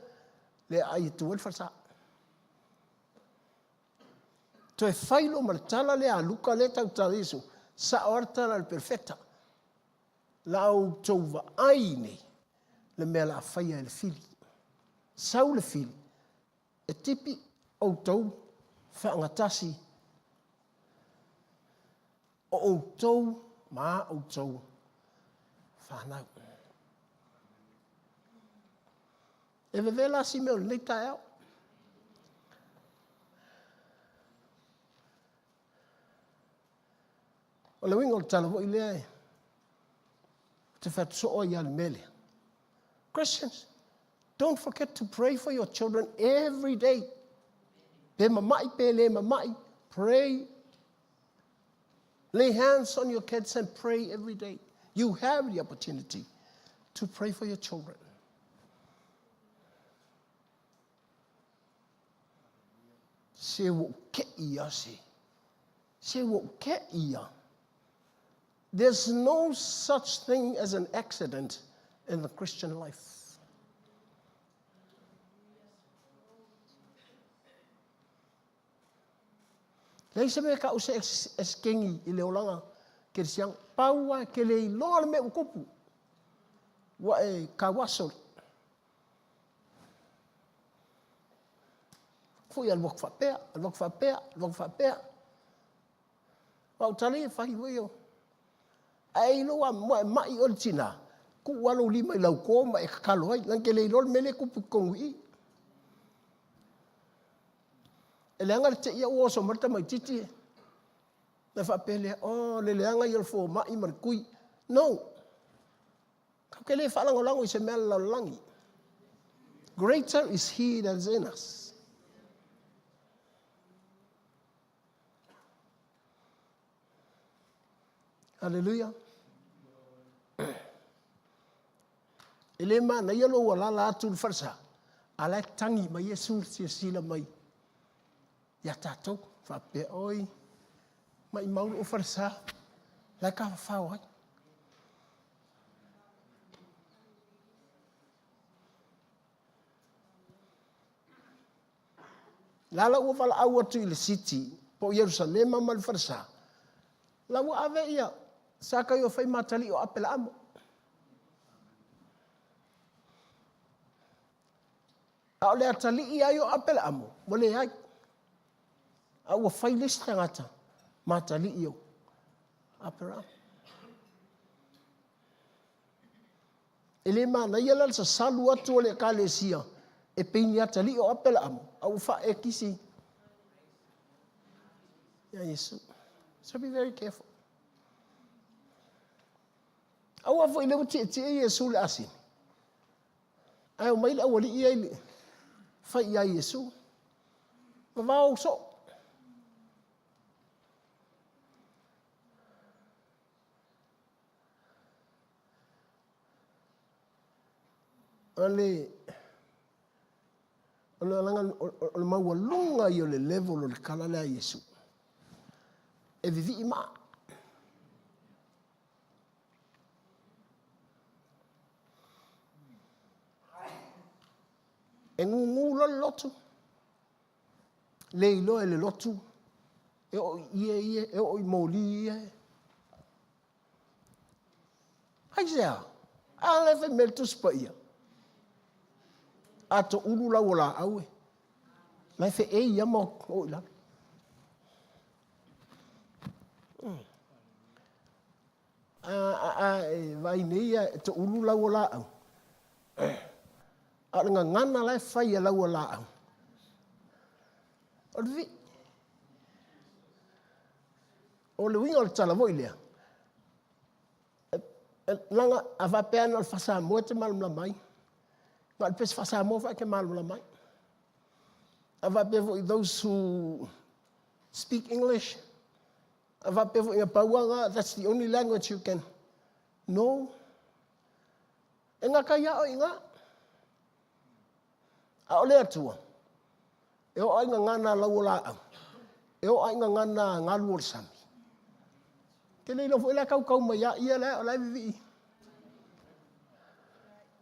le aai e tu ai le falesa. Toe fai loa ma le tala lea a Luka lea tautala Iesu, sao lava le tala a le perofeta. La outou vaai nei le mea la faia e le fili. Sau le fili, E tipi outou faagatasi o outou ma a outou fanau. E vevela si mea o lenei taeao. O le uiga o le tala foi lea e te fai atu soo ai lava i le mea lea. Christians, don't forget to pray for your children every day. Pe mamai, pe le mamai, pray. Lay hands on your kids and pray every day. You have the opportunity to pray for your children. Se ua ou keʻi ia se. Se ua ou keʻi ia. There's no such thing as an accident in the Christian life. Leai se mea e kau se esekengi i le olaga kerisiano. Pau a ke le iloa le mea ua tupu, ua e kauaso. Foi alu atu faapea, alu atu faapea, alu atu faapea. O au tala ia e fai foi o. Ae iloa ua e mai oe le tina, tuu lava lou lima i lau to ma e tatalo ai, leaga e te le iloa le mea lea e tupu i totonu i i. E leaga le te i ua oso mai le tamaitiiti ona faapea lea, oh, le leaga ia o le fomai ma le tui. No! Tatou te le faalagolago i se mea a le lalolagi. Greater is he that is in us. Hallelujah. E le manaia lou alala atu i le falesa, a la e tagi mai Iesu silasila mai ia tatou. Faapea, oi, maimau lou falesa, la e tafafao ai. La la ua valaau atu i le city po o Ierusalema ma le falesa, la ua ave ia Sakaio e fai ma atalii o Apelaamo. A o le atalii ai o Apelaamo, ua leai. A ua fai le isi tagata ma atalii o Apelaamo. E le manaia la le sasalu atu o le Ekalesia e pei ni atalii o Apelaamo, a ua faaekisi ia Iesu. So be very careful. Aua foi lea ua tietie Iesu i le asini, ae omai le aualii ia i le fai ia Iesu. Vavao soo. O le o le alaga o le maualuga ia o le level o le tala lea a Iesu. E vivii maa. E gugu loa le lotu, le iloa e le lotu, e oo i ie ia, e oo i moli ia. Aisea? A la e fai mai le Tusi Paia, a toulu lau o laau e, la e feei ia ma o i lalo. A e vaai nei e toulu lau o laau, a o le gagana la e fai e lau o laau, o le vivii. O le uiga o le tala foi lea, leaga a faapea na o le faa-Samoa e te malamalama ai, na o le pese faa-Samoa foi e te malamalama ai. A faapea foi those who speak English, a faapea foi na pau lava na, that's the only language you can know. E gata ia oe i ina. A o le Atua, e oo lava i gagana a lau o laau, e oo lava i gagana a galu o le sami. Ke le iloa foi la e tautau mai a ia la o la e vivii.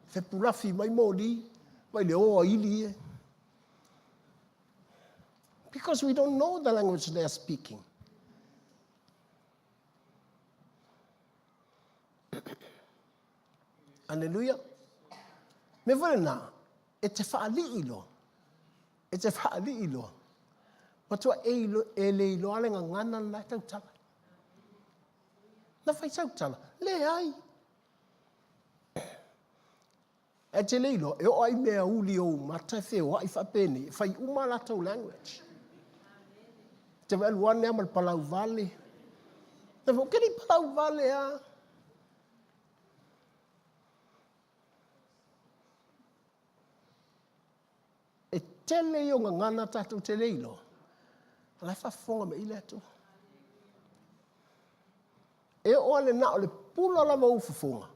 Fepulafi mai moli, vai le o a ili e. Because we don't know the language they are speaking. Aleluia. Mea foi lena, e te faalii loa, e te faalii loa, matua e, e le iloa le gagana lena e tautala. Na fai sau tala, leai. Ae te le iloa, e oo lava i mea uli o ou mata e feoai faapenei, e fai uma a latou language. Te vaai alu ane lava ma le palau vale. Na fai, ke le palau vale a. E tele ia o gagana tatou te le iloa, a la e faafofoga mai i le Atua. E oo lava i le na o le pula lava o ou fofoga,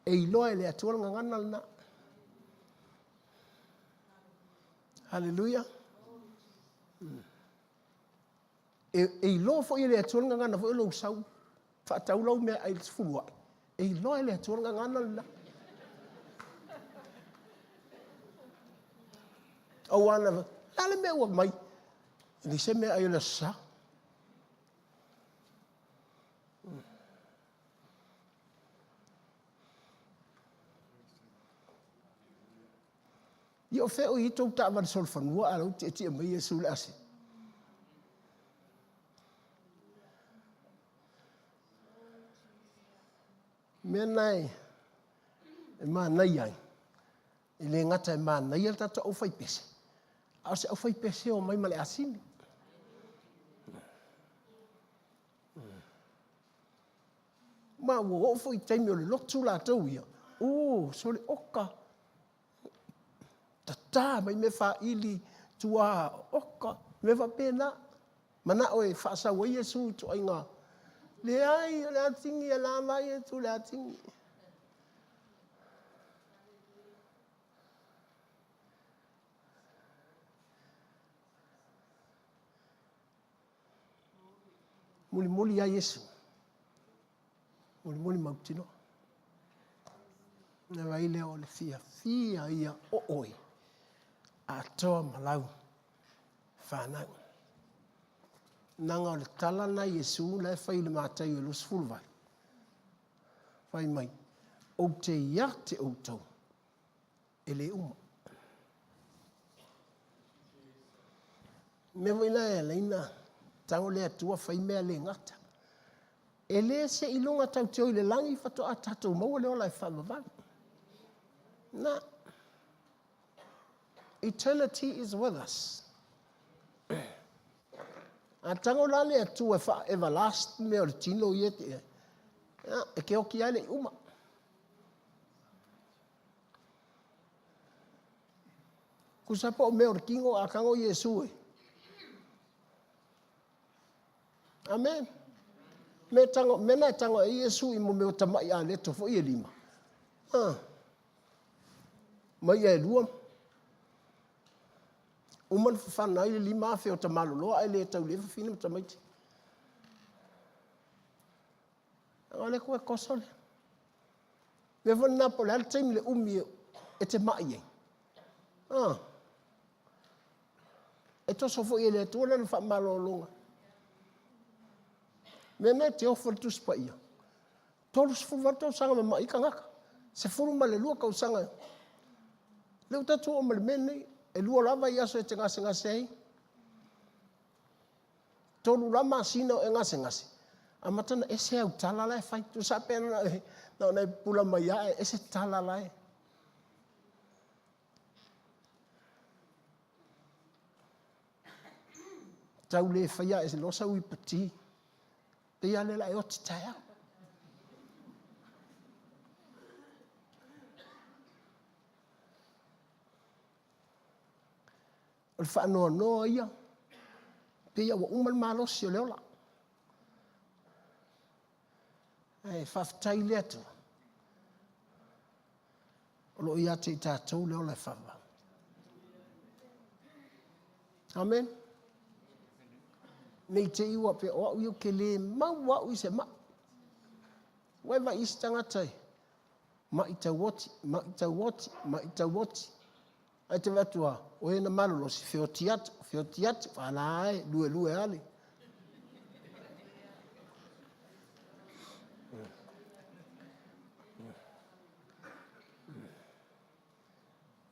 e iloa e le Atua le gagana lena. Haleluia. E iloa foi e le Atua le gagana foi o lou sau. Faatau lau meaai i le sefuluai, e iloa e le Atua le gagana lena. Aua na, le a le mea ua mai? E leai se meaai o le Aso Sa. Ia o fea o i ai tou taavale solofanua a o la ua tietie mai Iesu i le asini? Mea na e manaia ai, e le gata e manaia le tatou aufaipese, a o se aufaipese e omai ma le asini. Ma ua oo foi i taimi o le lotu latou ia, o, sole oka, tata mai mea faili, tua oka, mea faapena. Manao e faasau ai Iesu i ituaiga. Leai, o le atigi e lava Iesu le atigi. Mulimuli ia Iesu. Mulimuli mautinoa. Na vai lea o le fiafia ia o oe, atoa ma lau fanau. Naga o le tala na Iesu la e fai i le Mataio 28. Fai mai, ou te ia te outou, e le uma. Mea foi la e ala ai na tago le Atua fai mea le gata. E le seiloga tatou te o i le lagi faatoa tatou maua le ola e faavavau. Na. Eternity is with us. A tago la le Atua e faa-everlast mea o le tino ia te e ke oki ai le i uma. Kusa po o mea o le kingo a tago Iesu e. Amen. Me tago, me na e tago e Iesu i mo mea o tamai a leto foi e lima. Ah. Mai e lua. Uma na fafana ai le 5,000 o tamaloloa ai le tau le fafine ma tamaiti. O le koe koso le. Mea foi lena po o le a le taimi le umi e te mai ai. Ah. E toso foi e le Atua lana faamalologa. Mea na e te ofo le Tusi Paia. 38 tausaga ma mai tagata. 12 tausaga. Lea ua tatou oo ma le mea lenei. E lua lava i aso e te gasegase ai. Tolu la masina o e gasegase. Amata na ese au tala la e fai. Tusa pe na ona e pupula mai a e ese tala la e. Tau le faia e se losa ui pati. Te ia le la e oti taeao. O le faanoanoa ia, pei ua uma le malosi o le ola. Ae faafetai le Atua, o lo o ia te i tatou le ola e faavavau. Amen. Nei te i ua pe o au ia ke le mau au i se mai. Ua e vai isi tagata e mai tauoti, mai tauoti, mai tauoti. Ae te vaai atu a, o e na malolosi, feoti atu, feoti atu, ala e, lue lue ale.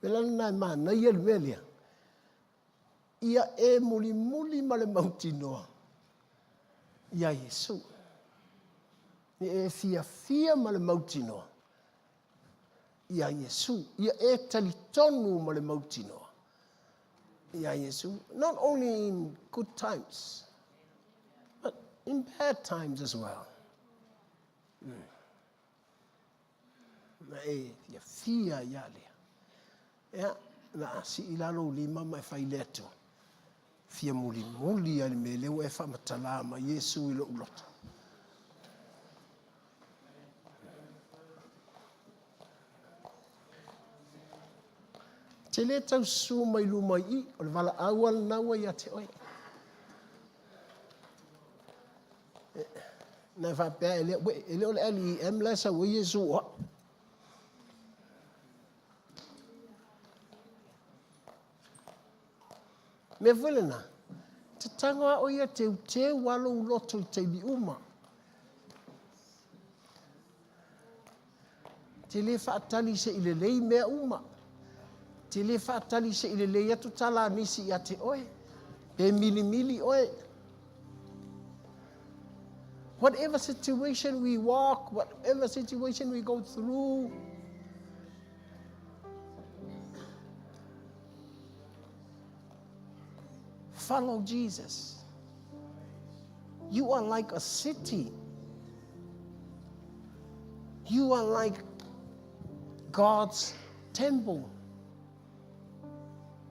Pela lena e manaia le mea lea. Ia e mulimuli ma le mautinoa ia Iesu. Ia e fiafia ma le mautinoa ia Iesu. Ia e talitonu ma le mautinoa ia Iesu. Not only in good times, but in bad times as well. Na e fiafia ia lea. Ia, na a sii la lou lima ma e fai le Atua. Fia mulimuli ai le mea lea ua e faamatala mai Iesu i lou loto. Te le tau susu mai luma i i, o le valaau a lena ua ia te oe. Na faapea e le, e le o le LEM la e sau ai Iesu o au. Mea foi lena, te tago lava oe ia teuteu lava lou loto i taimi uma. Te le faatali seia lelei mea uma. Te le faatali seia lelei atu tala a nisi ia te oe. Pe milimili oe. Whatever situation we walk, whatever situation we go through, follow Jesus. You are like a city. You are like God's temple.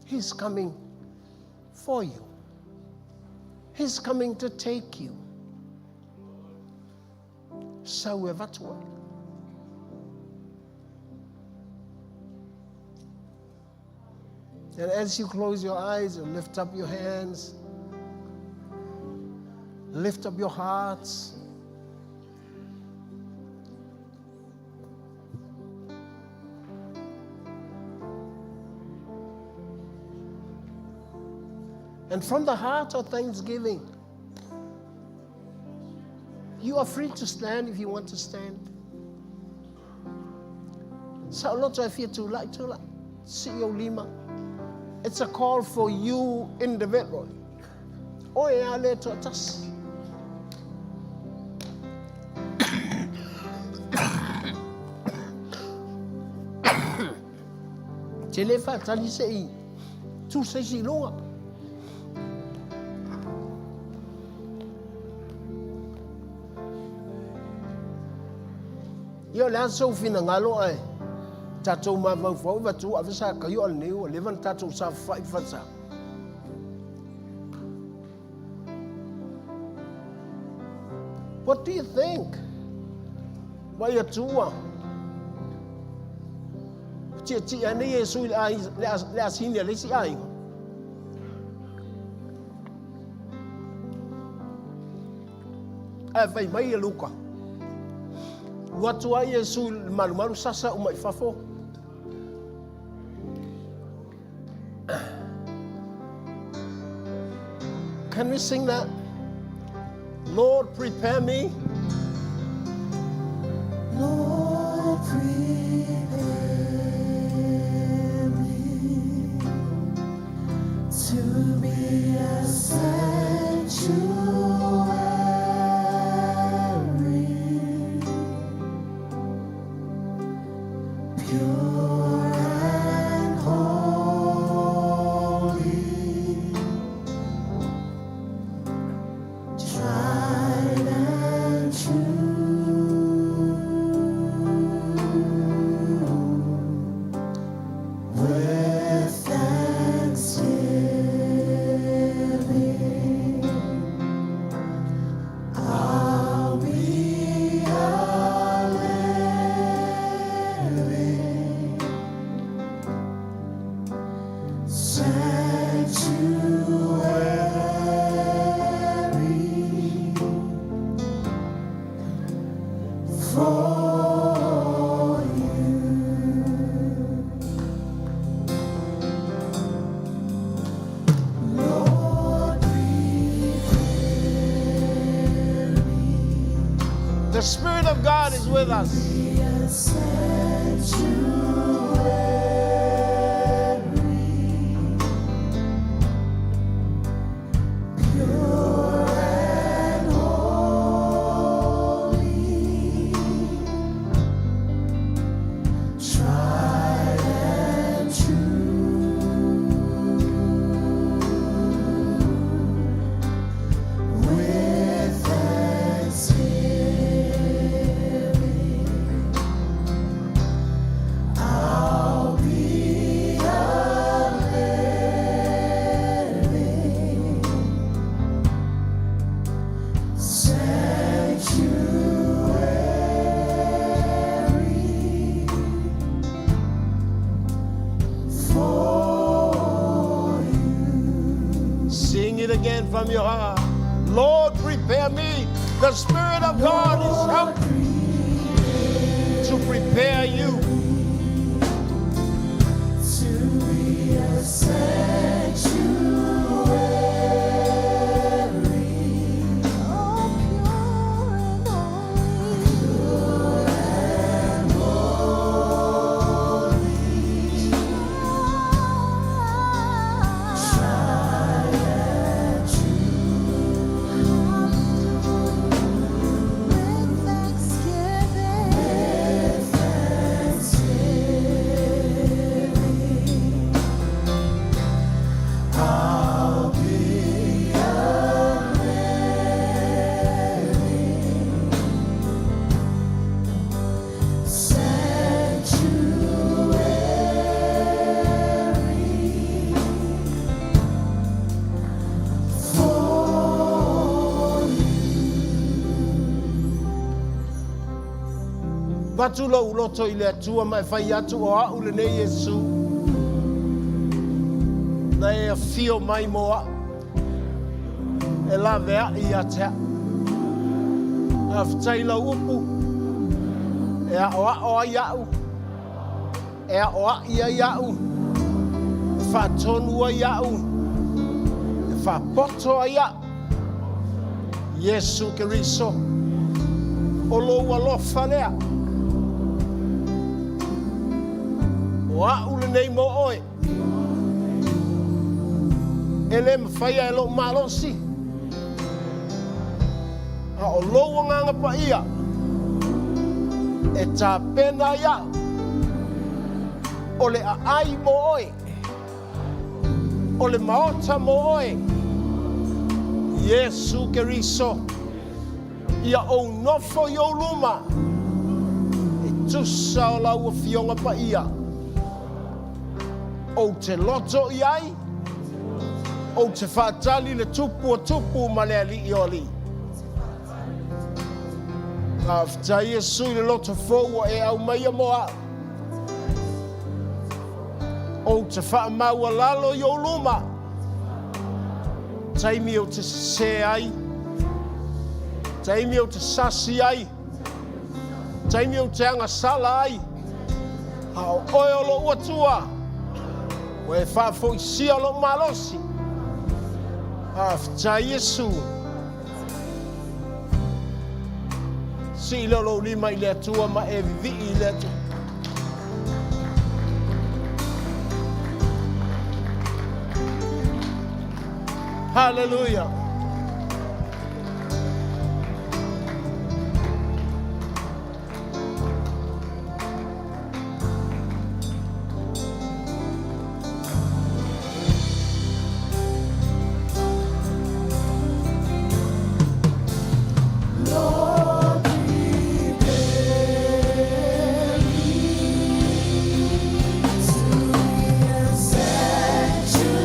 He's coming for you. He's coming to take you. Sau e avatu ai. And as you close your eyes and lift up your hands, lift up your hearts. And from the heart of thanksgiving, you are free to stand if you want to stand. Sa loto e fia tulai, tulai. Si o lima. It's a call for you individually. Oe a le toatasi. Te le faatali seia tu se isi i luga. Ia o le a sou finagalo ae tatou mafaufau avatu ave sa kaio a lenei ua leva ona tatou saofafai i falesa. What do you think? Vai atua. Tiatia ane Iesu i le asini a le isi aiga. Ae fai mai e Luka. Alu atu ai Iesu i le malumalu sasa uma i fafo. Can we sing that? Lord, prepare me. Lord, prepare me to be a sanctuary, pure and holy, tried and true, with thanksgiving, I'll be a living sanctuary for you. Lord, prepare me The Spirit of God is with us. be a sanctuary, pure and holy, tried and true, with thanksgiving, I'll be a living sanctuary for you. Sing it again from your heart. Lord, prepare me. The Spirit of God is helping to prepare you. To be a sanctuary, Oh, pure and holy. With thanksgiving. I'll be a living sanctuary for Vatu lou loto i le Atua ma e fai atu o a'u lenei Iesu. Na e afio mai mo a'u. E lavea'i ia te a'u. Faafetai lau upu e a'oa'o ai a'u, e a'oa'i ai a'u, e faatonu ai a'u, e faapoto ai a'u. Iesu Keriso, o lou alofa lea. O a'u lenei mo oe. E le mafaia e lo'u malosi, a o lou Agaga Paia e tapena ai a'u, o le aai mo oe, o le maota mo oe. Iesu Keriso, ia ou nofo i ou luma, e tusa o lau Afioga Paia. Ou te loto i ai, ou te faatali le Tupu o tupu ma le Alii o alii. Faafetai Iesu i le loto fou ua e aumaia mo a'u. Ou te faamaualalo i ou luma. Taimi ou te sesē ai, taimi ou te sasi ai, taimi ou te agasala ai, a o oe o lo'u Atua, ua e faafoisia lo'u malosi. Faafetai Iesu. Sii lea o lou lima i le Atua ma e vivii i le Atua. Hallelujah. Lord, prepare me to be a sanctuary.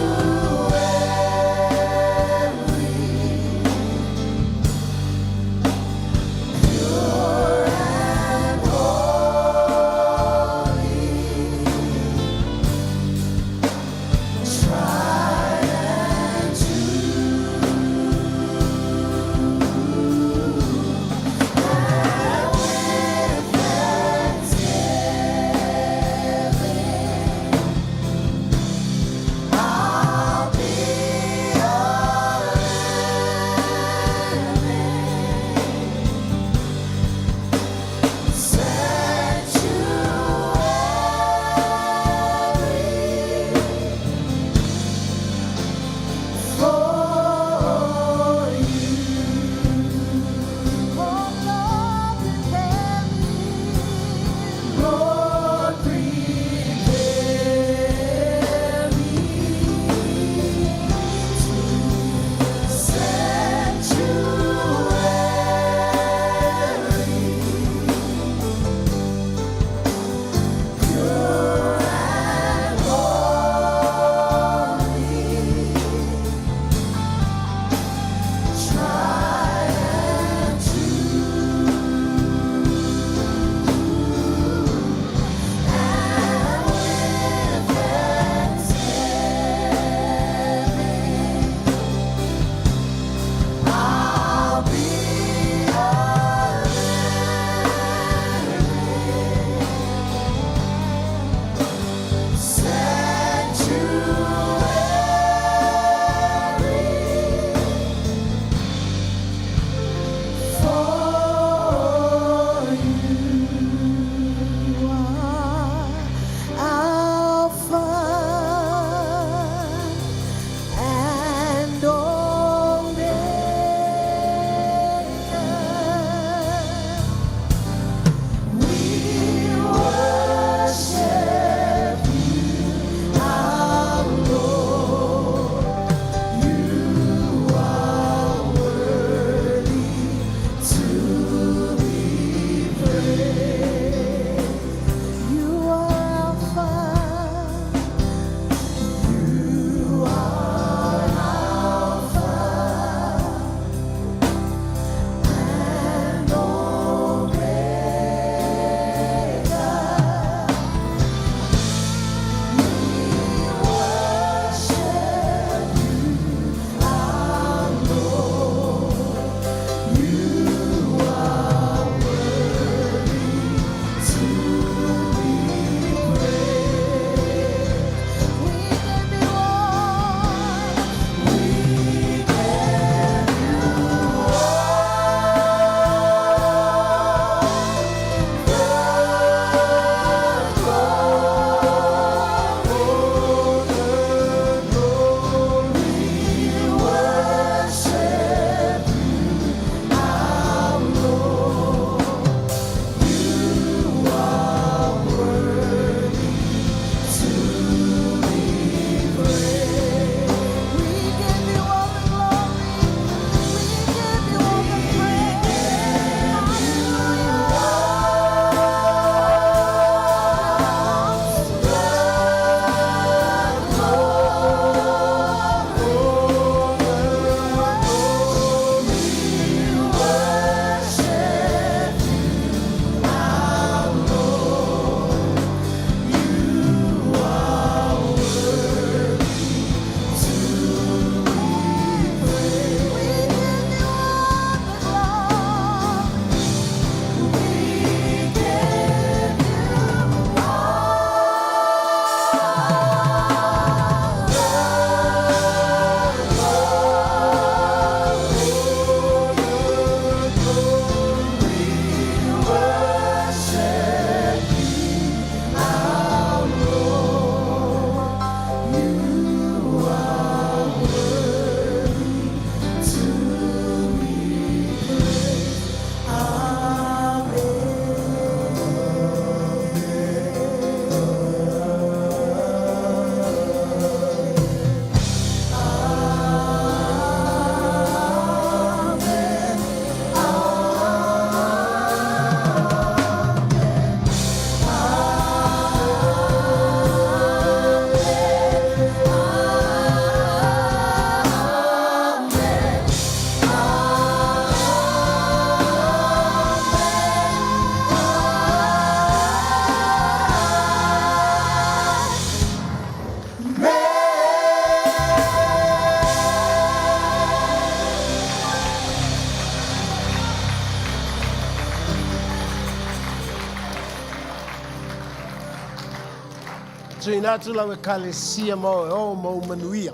Tuuina atu lau Ekalesia ma oe o ma ou manuia.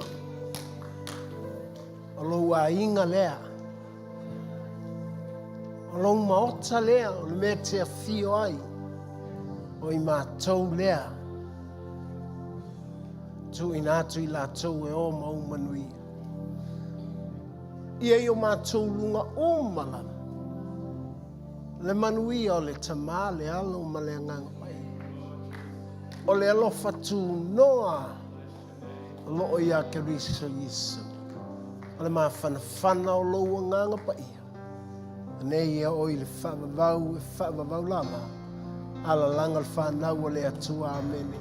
O lou aiga lea. O lou maota lea, o le mea e te afio ai. O i matou lea. Tuuina atu i latou e o ma ou manuia. Ia i o matou luga uma lava. Le manuia o le Tama, le Alo ma le Agaga Paia. O le alofa tunoa o loo iā Keriso Iesu. O le mafanafana o lou Agaga Paia. Anei ia oe i le faavavau e faavavau lava. Alalaga le fanau a le Atua. Amene.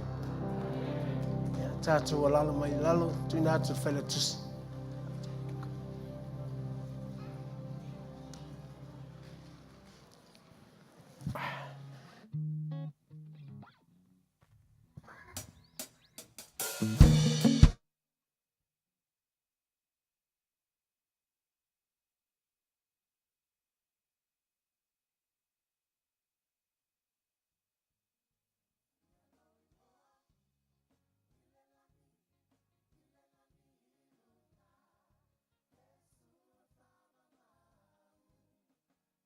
Ia, tatou alala mai lalo, tuuina atu le Failautusi.